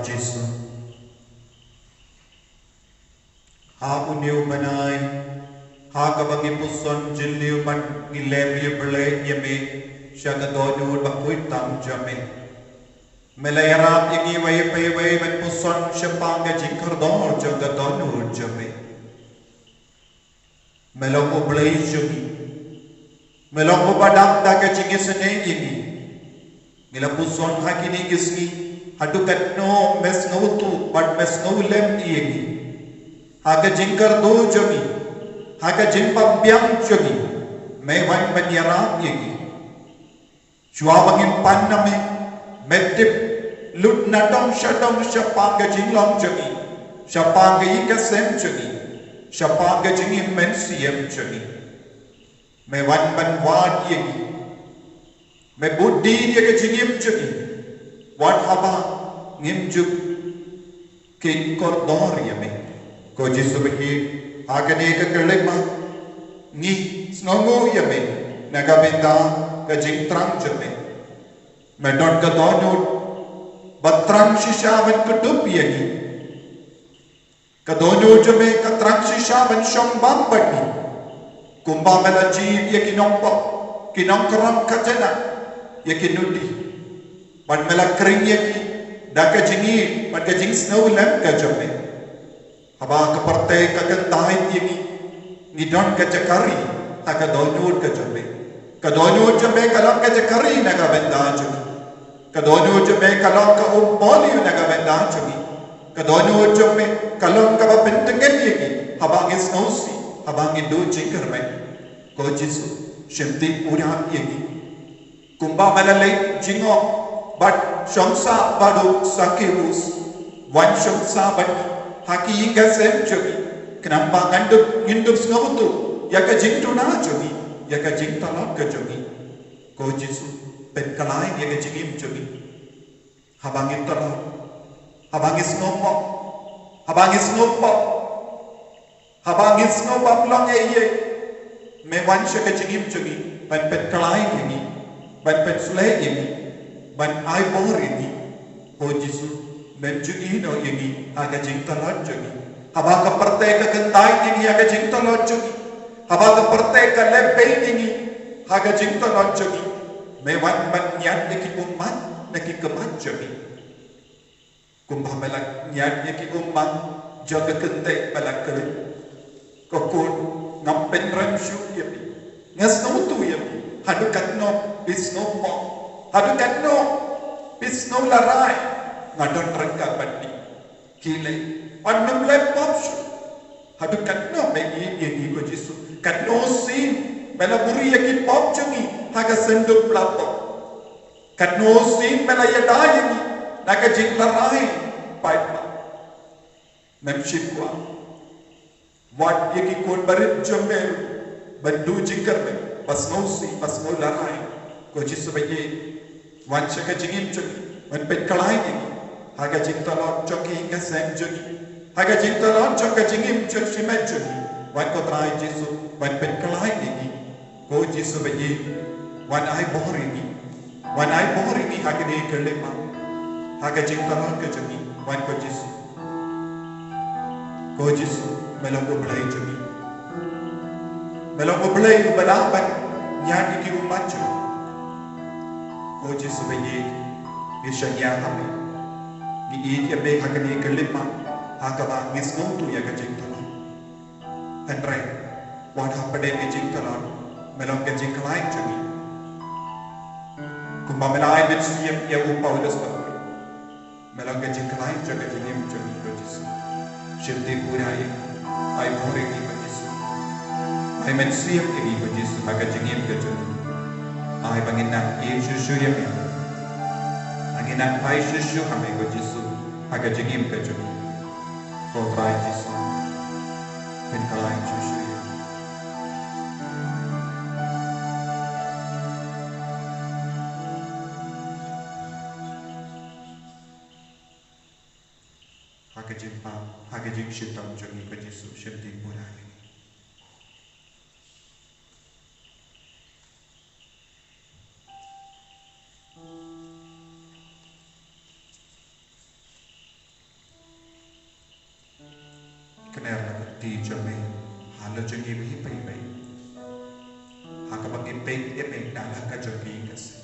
Jisu. Ha une u bnai, ha kaba ngi puson jylliew bad ngi lem ïa Blei ïa me sha ka dohnud bakhuid tam jong me. Me la ïarap ïa ngi iwei pa iwei ban puson shaphang ka jingkordor jong ka dohnud jong me. Me long U Blei jong ngi. Me long uba dap da ka jingisynei ïa ngi. Ngi la puson ha kine ki sngi haduh katno me sngewthuh bad me sngewlem ïa ngi. Ha ka jingkyrduh jong ngi, ha ka jingpynbiang jong ngi, me wan ban ïarap ïa ngi. Shuwa ba ngim pan na me, me tip lut na dong sha dong shaphang ka jinglong jong ngi, shaphang ka ïing ka sem jong ngi, shaphang ka jingim mynsiem jong ngi. Me wan ban wad ïa ngi. Me bud dien ïa ka jingim jong ngi. Wat haba ngim ju kin kordor ïa me. Ko Jisu baïeit, ha kane ka khyllipmat ngi sngewnguh ïa me na ka bynta ka jingthrang jong me. Me don ka dohnud ba thrang shisha ban kdup ïa ngi. Ka dohnud jong me ka thrang shisha ban shong bam bad ngi. Kumba me la jied ïa ki nongpop, ki nongkhrong kajana, ïa ki nuti. Bad me la khring ïa ki da ka jingïeit bad ka jingsngewlem ka jong me. Haba ka pyrthei ka kyntait ïa ngi, ngi don ka jaka ri ha ka dohnud ka jong me. Ka dohnud jong me ka long ka jaka ri na ka bynta jong ngi. Ka dohnud jong me ka long ka umpohliew na ka bynta jong ngi. Ka dohnud jong me ka long kaba pyntngen ïa ngi haba ngi sngewsih, haba ngi duh jingkyrmen. Ko Jisu, shim tip pura ïa ngi. Kumba me la leit jngoh bad shong sah bad u Sakheus, wan shong sah bad ngi ha ki ïing ka sem jong ngi. Khnang ba ngan dup, ngin dup sngewthuh ïa ka jingduna jong ngi, ïa ka jingtlot ka jong ngi. Ko Jisu, pynkylla ïa ka jingim jong ngi. Haba ngi tlot, haba ngi sngewmong, haba ngi sngewpop, haba ngi sngew bym long ei ei, me wan sha ka jingim jong ngi ban pynkylla ïa ngi, ban pynsleh ïa ngi, ban ai bor ïa ngi. Ko Jisu, mem ju ïehnoh ïa ngi ha ka jingtlot jong ngi. Haba ka pyrthei ka kyntait ïa ngi ha ka jingtlot jong ngi, haba ka pyrthei ka leh beiñ ïa ngi ha ka jingtlot jong ngi, me wan ban ñiad ïa ki ummat na ki khmat jong ngi. Kumba me la ñiad ïa ki ummat jong ka kynthei ba la khlaiñ. Ko Khun, ngam pynrem shuh ïa phi. Nga sngewthuh ïa phi. Haduh katno phi sngewmong, haduh katno phi sngewlarai, nga don ryngkat bad phi. Khie leit, wat nym leh pop shuh. Haduh katno me ïeit ïa ngi ko Jisu. Katno sien me la buhrieh ïa ki pop jong ngi ha ka synduk blad pop. Katno sien me la ïada ïa ngi na ka jinglarai paidbah. Mem shym kwah wat ïa ki khun barit jong me ruh ban duh jingkyrmen, ba sngewsih, ba sngewlarai. Ko Jisu baïeit, wan sha ka jingim jong ngi, wan pynkylla ïa ngi ha ka jingtlot jong ka ïing ka sem jong ngi, ha ka jingtlot jong ka jingim jong shimet jong ngi. Wan ko Trai Jisu, wan pynkylla ïa ngi. Ko Jisu baïeit, wan ai bor ïa ngi. Wan ai bor ïa ngi ha kane ka khyllipmat, ha ka jingtlot ka jong ngi. Wan ko Jisu. Ko Jisu, me long U Blei jong ngi. Me long U Blei uba lah ban ñiad ïa ki ummat jong ngi. Ko Jisu baïeit, ngi shaniah ha me. Ngi ïeit ïa me ha kane ka khyllipmat, ha kaba ngi sngewthuh ïa ka jingtlot. Hynrei wat hapdeng ka jingtlot, me long ka jingkhlaiñ jong ngi. Kumba me la ai mynsiem ïa u Paulus ba me long ka jingkhlaiñ jong ka jingim jong ngi ko Jisu. Shim tip pura ïa ngi, ai bor ïa ngi ko Jisu. Ai mynsiem ïa ngi ko Jisu ha ka jingim ka jong ngi. Ai ba ngin nang ïeit shuh shuh ïa me. Ba ngin nang phai shuh shuh ha me ko Jisu ha ka jingim ka jong ngi. Ko Trai Jisu, pynkylla shuh shuh ïa ngi. Ha ka jingpang, ha ka jingshitom jong ngi ko Jisu, shim tip pura ïa ngi. jong ngi baieit baieit, ha kaba ngi peit ïa me na ka jong ka ïing ka sem.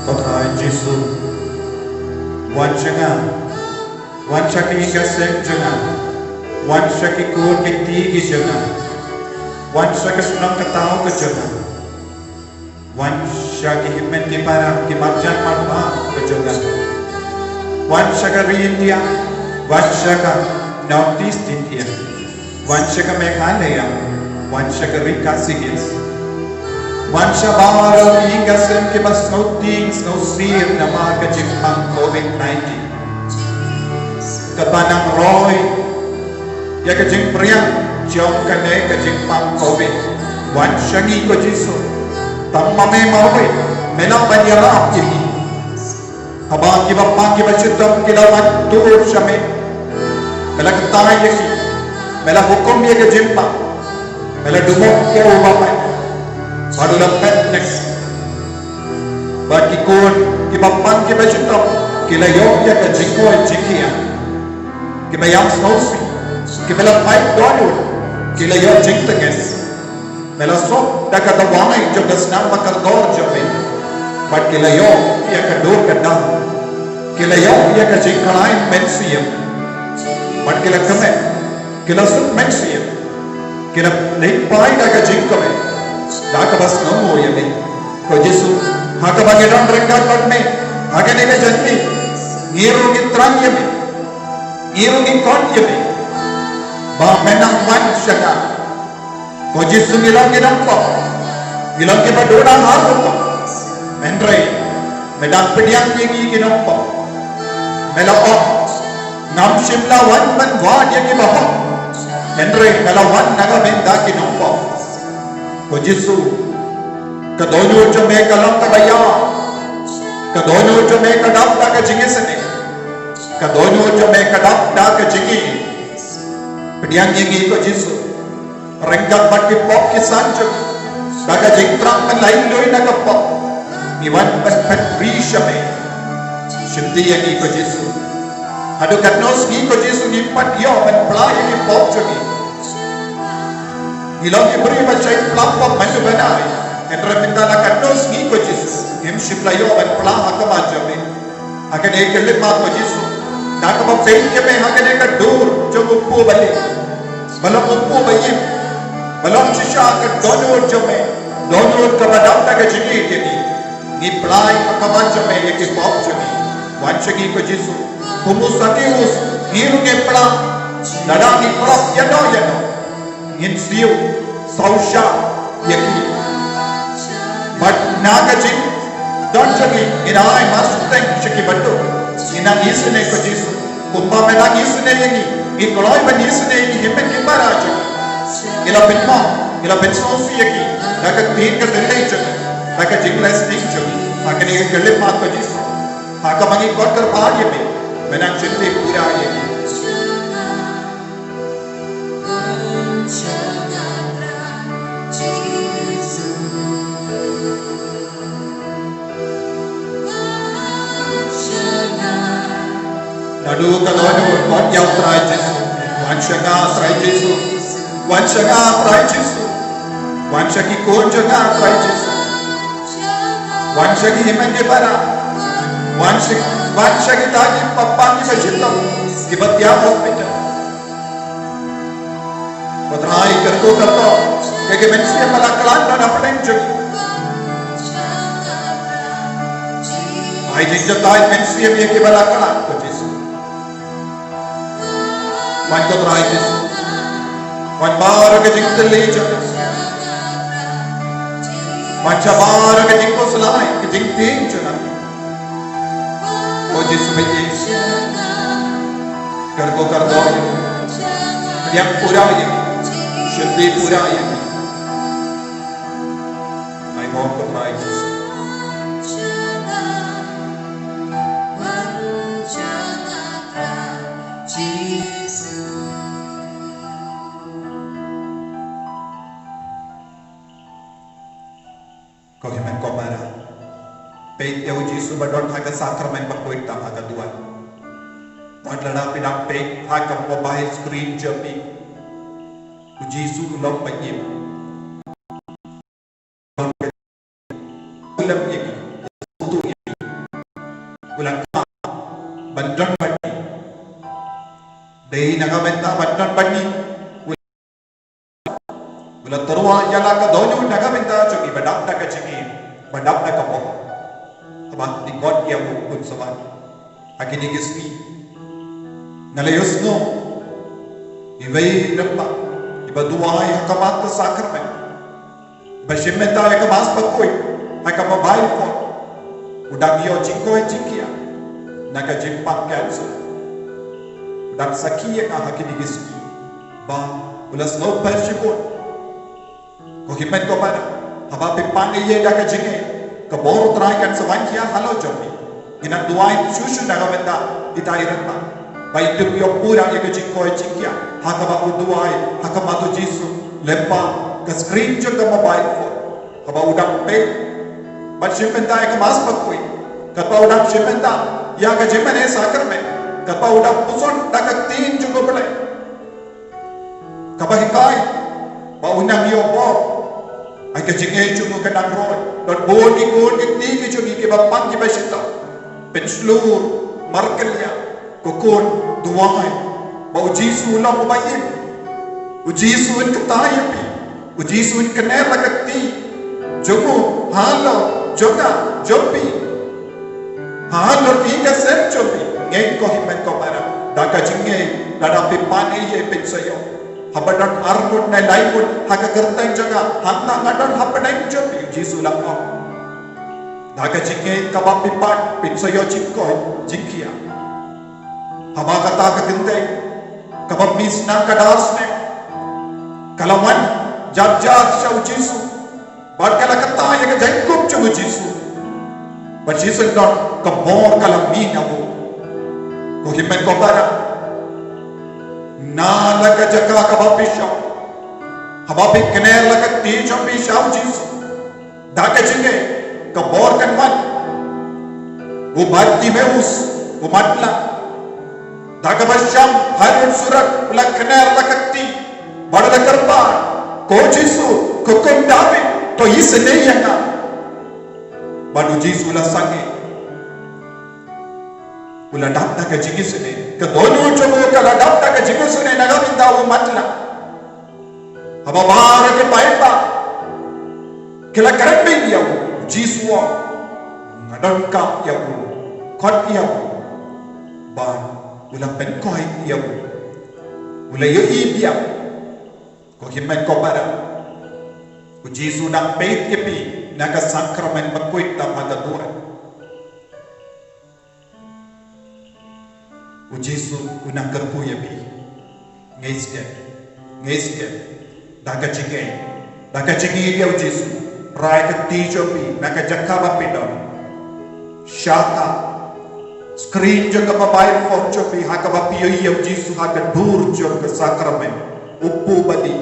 Ko Trai Jisu, wan sha nga, wan sha ka ïing ka sem jong nga, wan sha ki kur ki kti ki jong nga, wan sha ka shnong ka thaw ka jong nga, wan sha ki hynmen ki para ki marjan marpa ka jong nga, wan sha ka ri India, wan sha ka North East India, wan sha ka Meghalaya, wan sha ka ri Khasi Hills, wan sha baroh ki ïing ka sem kiba sngewtieng sngewsir namar ka jingpang covid nineteen. Kaba nang roi ïa ka jingpyrshang jong kane ka jingpang covid. Wan sha ngi ko Jisu. Tang ma me marwei me lah ban ïarap ïa ngi. Haba kiba pang kiba shitom ki la wan tur sha me, me la kyntait ïa ki, me la hukum ïa ka jingpang, me la duh ïa u bapait. Bad u la phet ne. Bad ki khun kiba pang kiba shitom ki la ïoh ïa ka jingkoit jingkhiah. Kiba ïam sngewsih, kiba la pait dohnud, ki la ïoh jingtngen. Me la sop da ka dawai jong ka snam bakordor jong me. Bad ki la ïoh ïa ka dur ka dar. Ki la ïoh ïa ka jingkhlaiñ mynsiem. Bad ki la kmen, ki la suk mynsiem. Ki la leit phai da ka jingkmen, da kaba sngewnguh ïa me. Ko Jisu, ha kaba ngi don ryngkat bad me ha kane ka jingim, ngi ruh ngi thrang ïa me. Ngi ruh ngi khot ïa me ba me nang wan sha ka. Ko Jisu, ngi long ki nongpop, ngi long kiba don ha ka pop. Hynrei me dang pdiang ïa ngi ki nongpop. Me la ong, ngam shym la wan ban wad ïa kiba hok, hynrei me la wan na ka bynta ki nongpop. Ko Jisu, ka dohnud jong me ka long kaba ïap. Ka dohnud jong me ka dap da ka jingisynei. Ka dohnud jong me ka dap da ka jingïeit. Pdiang ïa ngi ko Jisu. Ryngkat bad ki pop ki san jong ngi, da ka jingthrang ban lait lum na ka pop, ngi wan ban pynri sha me. Shim ti ïa ngi ko Jisu. Haduh katno sngi ko Jisu ngim pat ïoh ban pla ïa ki pop jong ngi. Ngi long ki briew ba shait pla pop mynta ban ai. Hynrei mynta la katno sngi ko Jisu ngim shym la ïoh ban pla ha khmat jong me. Ha kane ka khyllipmat ko Jisu, da kaba peit ïa me ha kane ka dur jong u pop ba leh, ba long u pop ba ïeit, ba long shisha ka dohnud jong me, dohnud kaba dap da ka jingïeit ïa ngi. Ngi pla ha khmat jong me ïa ki pop jong ngi. Wan sha ngi ko Jisu. Kum u Sakeus, ngi ruh ngi pla. Lada ngi pla ïano ïano, ngin siew sawshah ïa ki. Bad na ka jingdon jong ngi, ngin ai marsynteng sha ki baduk. Ngin nang isynei ko Jisu. Kumba me la isynei ïa ngi, ngi kloi ban isynei ïa ki hynmen ki para jong ngi. Ngi la pynmong, ngi la pynsngewsih ïa ki da ka ktien ka tyrlei jong ngi, da ka jingleh sting jong ngi. Ha kane ka khyllipmat ko Jisu, ha kaba ngi kot kyrpad ïa me, me nang shim ti pura ïa ngi. Naduh ka dohnud, wan ïa u Trai Jisu. Wan sha nga Trai Jisu. Wan sha nga Trai Jisu. Wan sha ki khun jong nga Trai Jisu. Wan sha ki hynmen ki para. Wan sha, wan sha kita ki paidbah ki ba shitom, ki ba thiah hospital. Ko Trai, kyrkhu kyrdoh ïa ki mynsiem ba la khlad na pdeng jong ngi. Ai jingjatai mynsiem ïa ki ba la khlad ko Jisu. Wan ko Trai Jisu. Wan baroh ka jingtylli jong nga. Wan sha baroh ka jingkhuslai, ka jingtieng jong nga. Ko Jisu ba ïeit, kyrkhu kyrdoh ïa ngi. Pdiang pura ïa ngi. Shim ti pura ïa ngi. Ai mo ko Trai Jisu. Ko hynmen ko para, peit ïa u Jisu ba don ha ka sakramen bakhuid tang ha ka duwan. Wat lada phi dang peit ha ka mobile screen jong phi, u Jisu u long ba im. U lem ïa ki, u tu ïa ki, u la khlad ban don bad ngi. Dei na ka bynta ban don bad ngi u la tyrwa ïa la ka dohnud na ka bynta jong ngi, ba dap da ka jingim, ba dap da ka pop. Haba ngi khot ïa u Khun Samari ha kine ki sngi, nga la ïohsngew iwei i rangbah iba duwai ha khmat ka sakramen, ba shim bynta ïa ka Mass bakhuid ha ka mobile phone, u dang ïoh jingkoit jingkhiah na ka jingpang cancer. U dang sakhi ïa nga ha kine ki sngi ba u la sngewpher shibun. Ko hynmen ko para, haba phi pang ïa da ka jingngeit, ka bor u Trai kan sa wan khia halor jong phi. Ngin nang duwai shuh shuh na ka bynta ita i rangbah ba in tip ïoh pura ïa ka jingkoit jingkhiah ha kaba u duwai ha khmat u Jisu lyngba ka screen jong ka mobile phone. Haba u dang peit bad shim bynta ïa ka Mass bakhuid, katba u dang shim bynta ïa ka jingmane sakramen, katba u dang puson da ka ktien jong U Blei, kaba hikai ba un nang ïoh bor. Ai ka jingngeit jong u kan nang roi. Don bun ki khun ki kti ki jong ngi kiba pang kiba shitom, pynshlur, markylliang. Ko khun, duwai ba u Jisu u long uba im. U Jisu un kyntait ïa phi. U Jisu un kner la ka kti jong u halor jong nga, jong phi, halor ïa ka sem jong phi. Ngeit ko hynmen ko para, da ka jingngeit, lada phi pan ïa phi, phin sa ïoh. Haba don ar ngut ne lai ngut ha ka kyrteng jong nga, hangta nga don hapdeng jong phi, u Jisu u la ong. Da ka jingngeit kaba phi pat phin sa ïoh jingkoit jingkhiah. Haba kata ka kynthei kaba mih snam ka darsneng ka la wan jar jar sha u Jisu. Bad ka la kata ïa ka jaiñkup jong u Jisu. Bad shisien don ka bor ka la mih na u. Ko hynmen ko para, na la ka jaka kaba phi shong, haba phi kner la ka kti jong phi sha u Jisu, da ka jingngeit ka bor kan wan. U Bartimeus u matlah, da kaba shong harud surok u la kner la ka kti bad u la kyrpad, ko Jisu, ko Khun David, to isynei ïa nga. Bad u Jisu u la sangeh. U la dap da ka jingisynei. Ka dohnud jong u ka la dap da ka jingisynei na ka bynta u matlah. Haba baroh ki paidbah ki la kren beiñ ïa u, u Jisu u ong, nga donkam ïa u, khot ïa u. Bad u la pynkhiah ïa u. U la ïohi biang. Ko hynmen ko para, u Jisu u dang peit ïa phi na ka sakramen bakhuid tam ha ka duwan. U Jisu u nang kyrkhu ïa phi. Ngeit skhem, ngeit skhem. Da ka jingngeit, da ka jingngeit ïa u Jisu, rai ka kti jong phi na ka jaka ba phi don. Shata screen jong ka mobile phone jong phi ha kaba phi ïohi ïa u Jisu ha ka dur jong ka sakramen. U kpu bad i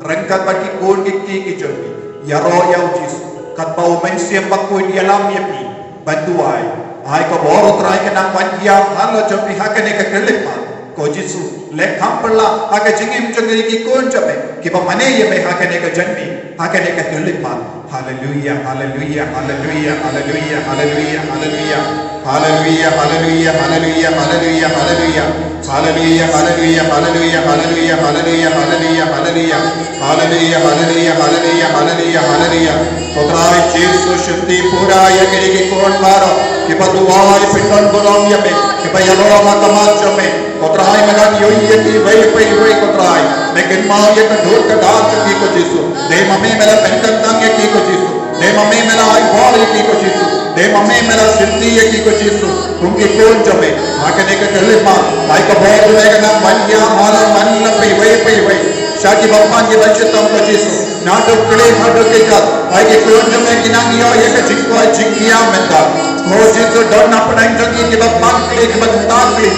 ryngkat bad ki khun ki kti ki jong phi. Ïaroh ïa u Jisu katba u Mynsiem Bakhuid u ïalam ïa phi. Ban duwai, ai ka bor u Trai ka nang wan hiar halor jong phi ha kane ka khyllipmat. Ko Jisu, leh kham pyrshah ha ka jingim jong ngi ki khun jong me kiba mane ïa me ha kane ka janmiet, ha kane ka khyllipmat. Haleluia, haleluia, haleluia, haleluia, haleluia, haleluia. Haleluia, haleluia, haleluia, haleluia, haleluia. Haleluia, haleluia, haleluia, haleluia, haleluia, haleluia, haleluia. Haleluia, haleluia, haleluia, haleluia, haleluia. Ko Trai Jisu, shim ti pura ïa kine ki khun baroh kiba duwai pyndonkam ïa me, kiba ïaroh ha khmat jong me. Ko Trai, me dang ïohi ïa kiwei pa iwei, ko Trai. Me kynmaw ïa ka dur ka dar jong ki, ko Jisu. Dei ma me me la pynkyntang ïa ki, ko Jisu. Dei ma me me la ai bor ïa ki, ko Jisu. Dei ma me me la shim ti ïa ki, ko Jisu. Kum ki khun jong me, ha kane ka khyllipmat, ai ka bor jong me ka nang ban ïa halor man la pa iwei pa iwei. Sha kiba pang kiba shitom, ko Jisu. Naduh kli haduh kjat, ai ki khun jong me ki nang ïoh ïa ka jingkoit jingkhiah mynta. Ko Jisu, don na pdeng jong ki kiba pang kli, kiba kynta kli,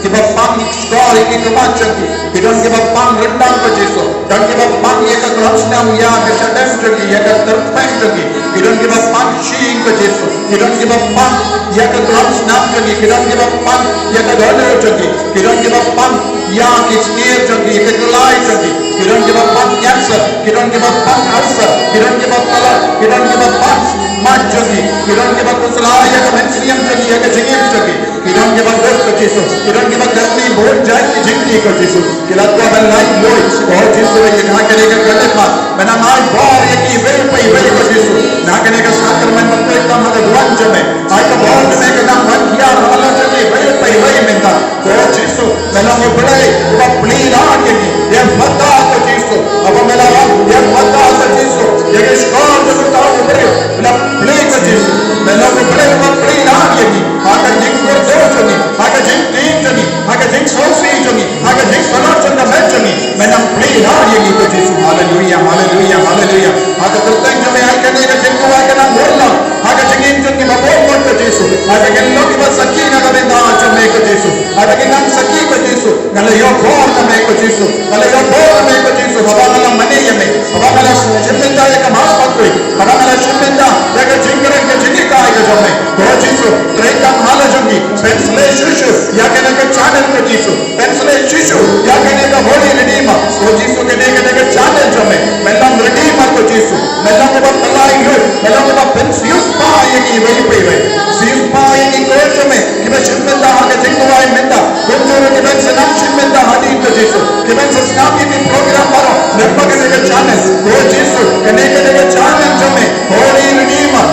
kiba pang shkor ïa ki khmat jong ki. Ki don kiba pang ryndang, ko Jisu. Don kiba pang ïa ka klam snam, ïa ka shadem jong ki, ïa ka tyrpeng jong ki. Ki don kiba pang shyieng, ko Jisu. Ki don kiba pang ïa ka klam snam jong ki. Ki don kiba pang ïa ka dohnud jong ki. Ki don kiba pang ïa ki snier jong ki, ïa ka kyllai jong ki. Ki don kiba pang cancer. Ki don kiba pang ulcer. Ki don kiba palat. Ki don kiba pang mad jong ki. Ki don kiba khuslai ïa ka mynsiem jong ki, ïa ka jingim jong ki. Ki don kiba duk, ko Jisu. Ki don kiba kyrni bun jait ki jingkti, ko Jisu. Ki la kwah ban lait luid, ko Jisu, ïa ki ha kane ka khyllipmat. Me nang ai bor ïa kiwei pa iwei, ko Jisu. Na kane ka sakramen bakhuid tam ha ka duwan jong me. Ai ka bor jong me ka nang ban hiar halor jong kiwei pa iwei mynta. Ko Jisu, me long U Blei uba plie lad ïa ki. Ïa pata, ko Jisu. Haba me la wan, ïa pata, ko Jisu. Ïa ki shkor jong uta u briew. Me la plie, ko Jisu. Me long U Blei uba plie lad ïa ki. Ha ka jingkyrkhu jong ngi, ha ka jingtieng jong ngi, ha ka jingsngewsih jong ngi, ha ka jingpynlong jong ka met jong ngi, me nang plie lad ïa ngi, ko Jisu. Haleluia, haleluia, haleluia. Ha ka kyrteng jong me, ai kane ka jingduwai ka nang bun lang ha ka jingim jong kiba bun bun, ko Jisu. Ai ba kin long kiba sakhi na ka bynta jong me, ko Jisu. Ai ba kin nang sakhi, ko Jisu. Nga la ïoh bor na me, ko Jisu. Nga la ïoh bor na me, ko Jisu. Haba nga la mane ïa me, haba nga la shim bynta ïa ka Mass Bakhuid, haba nga la shim bynta ïa ka jingkren ka jinghikai ka jong me, ko Jisu, trei tang ha la jong ngi. Pynsleh shuh shuh ïa kane ka channel, ko Jisu. Pynsleh shuh shuh ïa kane ka Holy Redeemer, ko Jisu. Kane, kane ka channel jong me, me long Redeemer, ko Jisu. Me long uba pynlait lut, me long uba pynsiewspah ïa kiwei pa iwei. Siewspah ïa ki khun jong me kiba shim bynta ha ka jingduwai mynta. Kumjuh ruh kiban sa nang shim bynta hadien, ko Jisu. Kiban sa sngap ïa ki program baroh lyngba kane ka channel, ko Jisu. Kane, kane ka channel jong me, Holy Redeemer,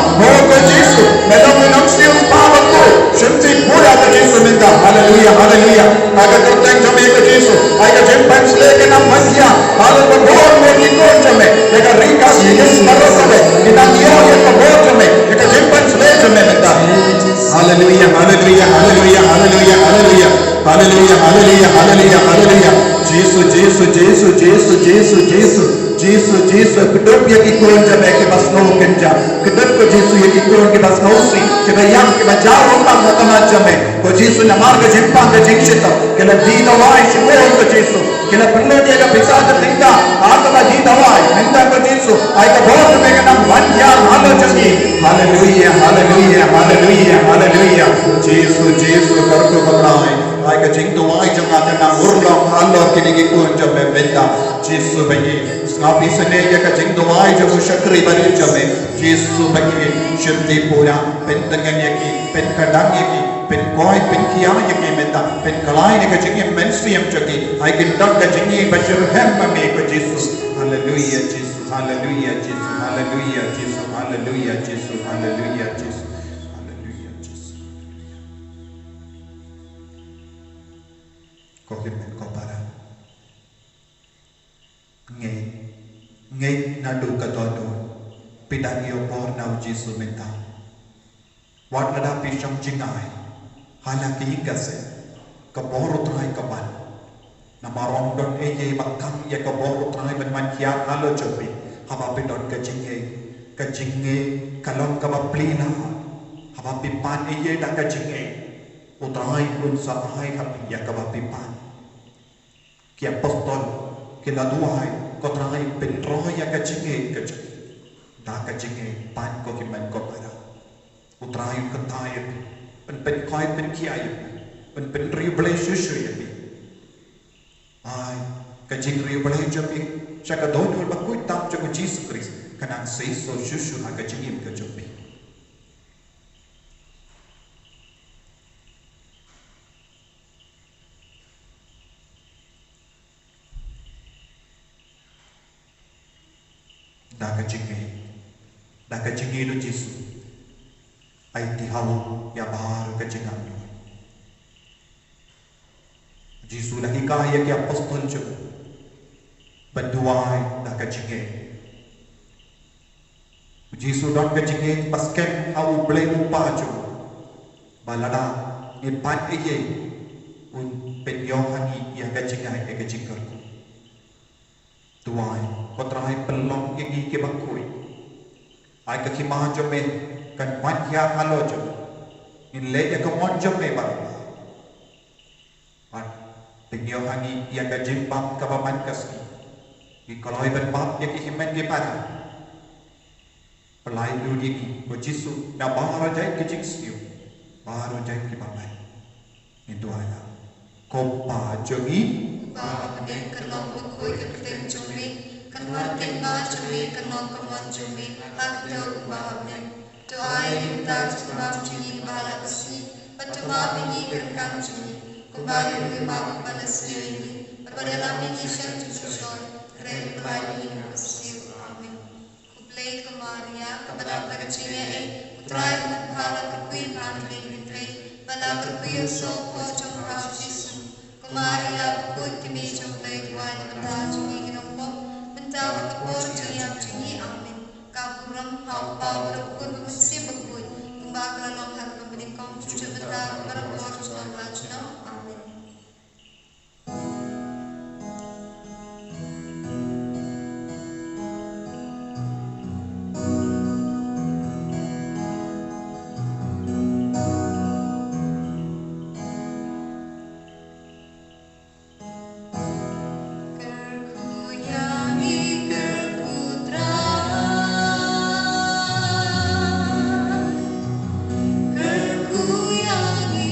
ko Jisu. Me long u nongsiewspah bakhuid. Shim ti pura, ko Jisu, mynta. Haleluia, haleluia. Ha ka kyrteng jong me, ko Jisu, ai ka jingpynsleh ka nang ban hiar Haleluya, haleluya, haleluya, haleluya, haleluya. Haleluya, haleluya, haleluya, haleluya. Jisu, Jisu, Jisu, Jisu, Jisu, Jisu. Jisu, Jisu, kdup ïa ki khun jong me kiba sngew kynja. Kdup ko Jisu ïa ki khun kiba sngewsih, kiba ïap, kiba jaw rumbang ha khmat jong me. Ko Jisu, namar ka jingpang ka jingshitom, ki la die dawai shibun ko Jisu. Ki la pynlut ïa ka pisa ka tyngka ha kaba die dawai. Mynta ko Jisu, ai ka bor jong me kan nang wan hiar halor jong ngi. Haleluya, haleluya, haleluya, haleluya. Jisu, Jisu, kyrkhu ko Trai. Ai ka jingduwai jong nga kan nang urlong halor kine ki khun jong me mynta. Jisu ba ïeit, sngap isynei ïa ka jingduwai jong u shakri barit jong me. Jisu ba ïeit, shim Tripura, pyntngen ïa ki, pynkdang ïa ki, pynkoit, pynkhia ïa ki mynta, pynkylla ïa ka jingim mynsiem jong ki. Ai kin don ka jingim ba shitrhem ma me ko Jisu. Haleluya Jisu, haleluya Jisu, haleluya Jisu, haleluya Jisu, haleluya Jisu, haleluya Jisu. Ko hynmen ko para. Ngeit, ngeit naduh ka dohnud, phi dang ïoh bor na u Jisu mynta. Wat lada phi shong jngai ha la ki ïing ka sem, ka bor u Trai ka wan. Namar ym don ei ei ba khang ïa ka bor u Trai ban wan hiar halor jong phi haba phi don ka jingngeit. Ka jingngeit ka long kaba plie na, haba phi pan ei ei da ka jingngeit, u Trai un sa ai ha phi ïa kaba phi pan. Ki apostol ki la duwai, ko Trai pynroi ïa ka jingngeit ka jong ngi. Da ka jingngeit pan ko hynmen ko para. U Trai un kyntait ïa phi, un pynkoit pynkhia ïa phi, un pynriewblei shuh shuh ïa phi. Ai ka jingriewblei jong phi sha ka dohnud bakhuid tam jong u Jisu Khrist kan nang seisoh shuh shuh ha ka jingim ka jong phi. Da ka jingngeit, da ka jingngeit u Jisu, ai ti ha u ïa baroh ka jingangnud. U Jisu u la hikai ïa ki apostol jong u ban duwai da ka jingngeit. U Jisu u don ka jingngeit ba skhem ha U Blei U Kpa jong u, ba lada ngi pan ei ei, un pynïoh ha ngi ïa ka jingai, ïa ka jingkyrkhu. Duwai, ko Trai pynlong ïa ngi kiba khuid. Ai ka hima jong me kan wan hiar halor jong ngi. Ngin leh ïa ka mon jong me baroh. Bad pynïoh ha ngi ïa ka jingbam kaba man ka sngi. Ngi kloi ban bam ïa ki hynmen ki para. Pynlait lut ïa ngi ko Jisu na baroh jait ki jingsniew, baroh jait kiba bha. Ngin duwai lang. Ko Kpa jong ngi ba ha bneng, kan long bakhuid ka kyrteng jong me, kan wan ka hima jong me, kan long ka mon jong me ha ka kyrteng kumba ha bneng. To ai ïa ngi mynta ka jingbam jong ngi kaba ha la ka sngi, bad to map ïa ngi ki ryngkang jong ngi, kumba ngi ruh ngi map ïa kiba la sniew ïa ngi, bad wat ïalam ïa ngi sha ka jingsngewsih, hynrei pynlait ïa ngi na kaba sniew. Amen. Khublei ko Maria, kaba dap da ka jingaiei, U Trai u don bha, la kyrkhu ïa phi ha ki kynthei, bad la kyrkhu ïa u soh u kpoh jong pha u Jisu. Ko Maria bakhuid, ka Mei jong U Blei, duwai na ka bynta jong ngi ki nongpop, mynta bad ha ka por jingïap jong ngi. Amen. Ka burom ha U Kpa, U Khun bad U Mynsiem Bakhuid, kumba ka la long ha kaba nyngkong, junom mynta bad ha ka por junom la junom. Amen. Kyrkhu ïa ngi, kyrkhu Trai. Kyrkhu ïa ngi,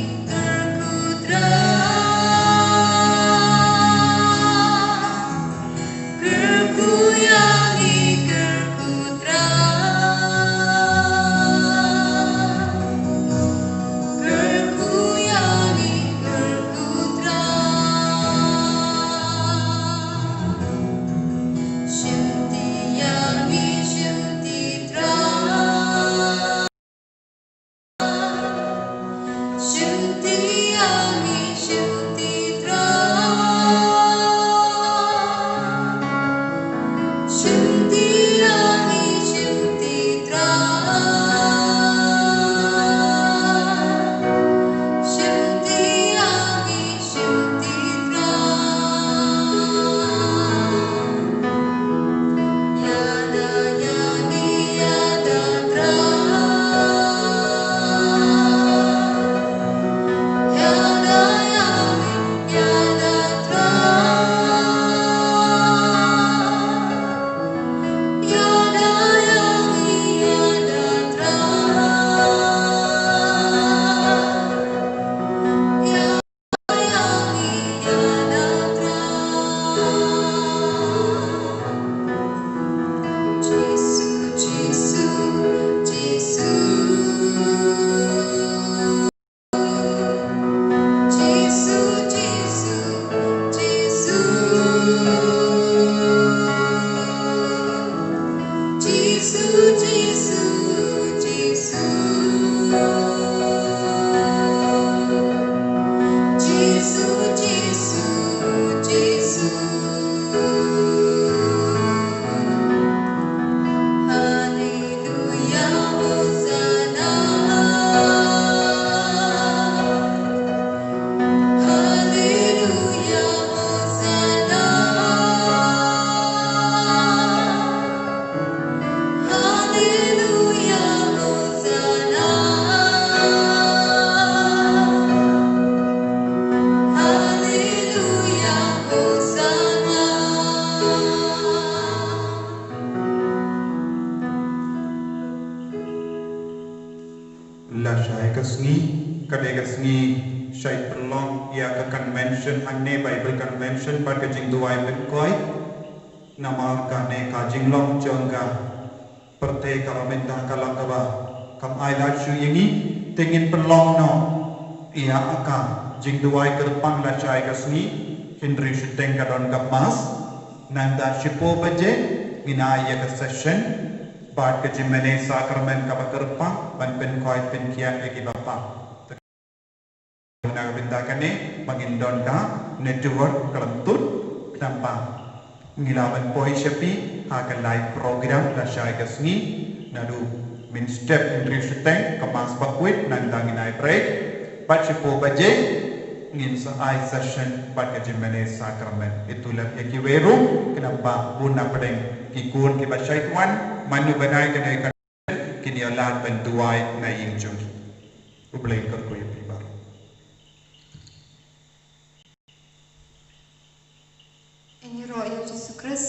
Ka dei ka sngi shait pynlong ïa ka convention hangne, Bible convention, bad ka jingduwai pynkoit. Namar kane ka jinglong jong ka pyrthei ka la mynta ka long kaba kam ai lad shuh ïa ngi, te ngin pynlong noh ïa ka jingduwai kyrpang lashai ka sngi, hynriew shiteng ka don ka mass. Nangta shiphew baje ngin ai ïa ka session bad ka jingmane sakramen kaba kyrpang ban pynkoit pynkhiah ïa ki bapang. Na ka bynta kane ba ngin don ka network khlem tut, khnang ba ngi lah ban poi sha phi ha ka live program lashai ka sngi. Naduh mynstep hynriew shiteng ka mass ba kwit, nangta ngin ai break. Bad shiphew baje ngin sa ai session bad ka jingmane sakramen. Ïathuh lem ïa kiwei ruh, khnang ba bun na pdeng ki khun kiba shait wan, mano ban ai kane ka, kin ïa lad ban duwai na ïing jong ki. U Blei un kyrkhu ïa phi baroh. Ngi ïaroh ïa u Jisu Khrist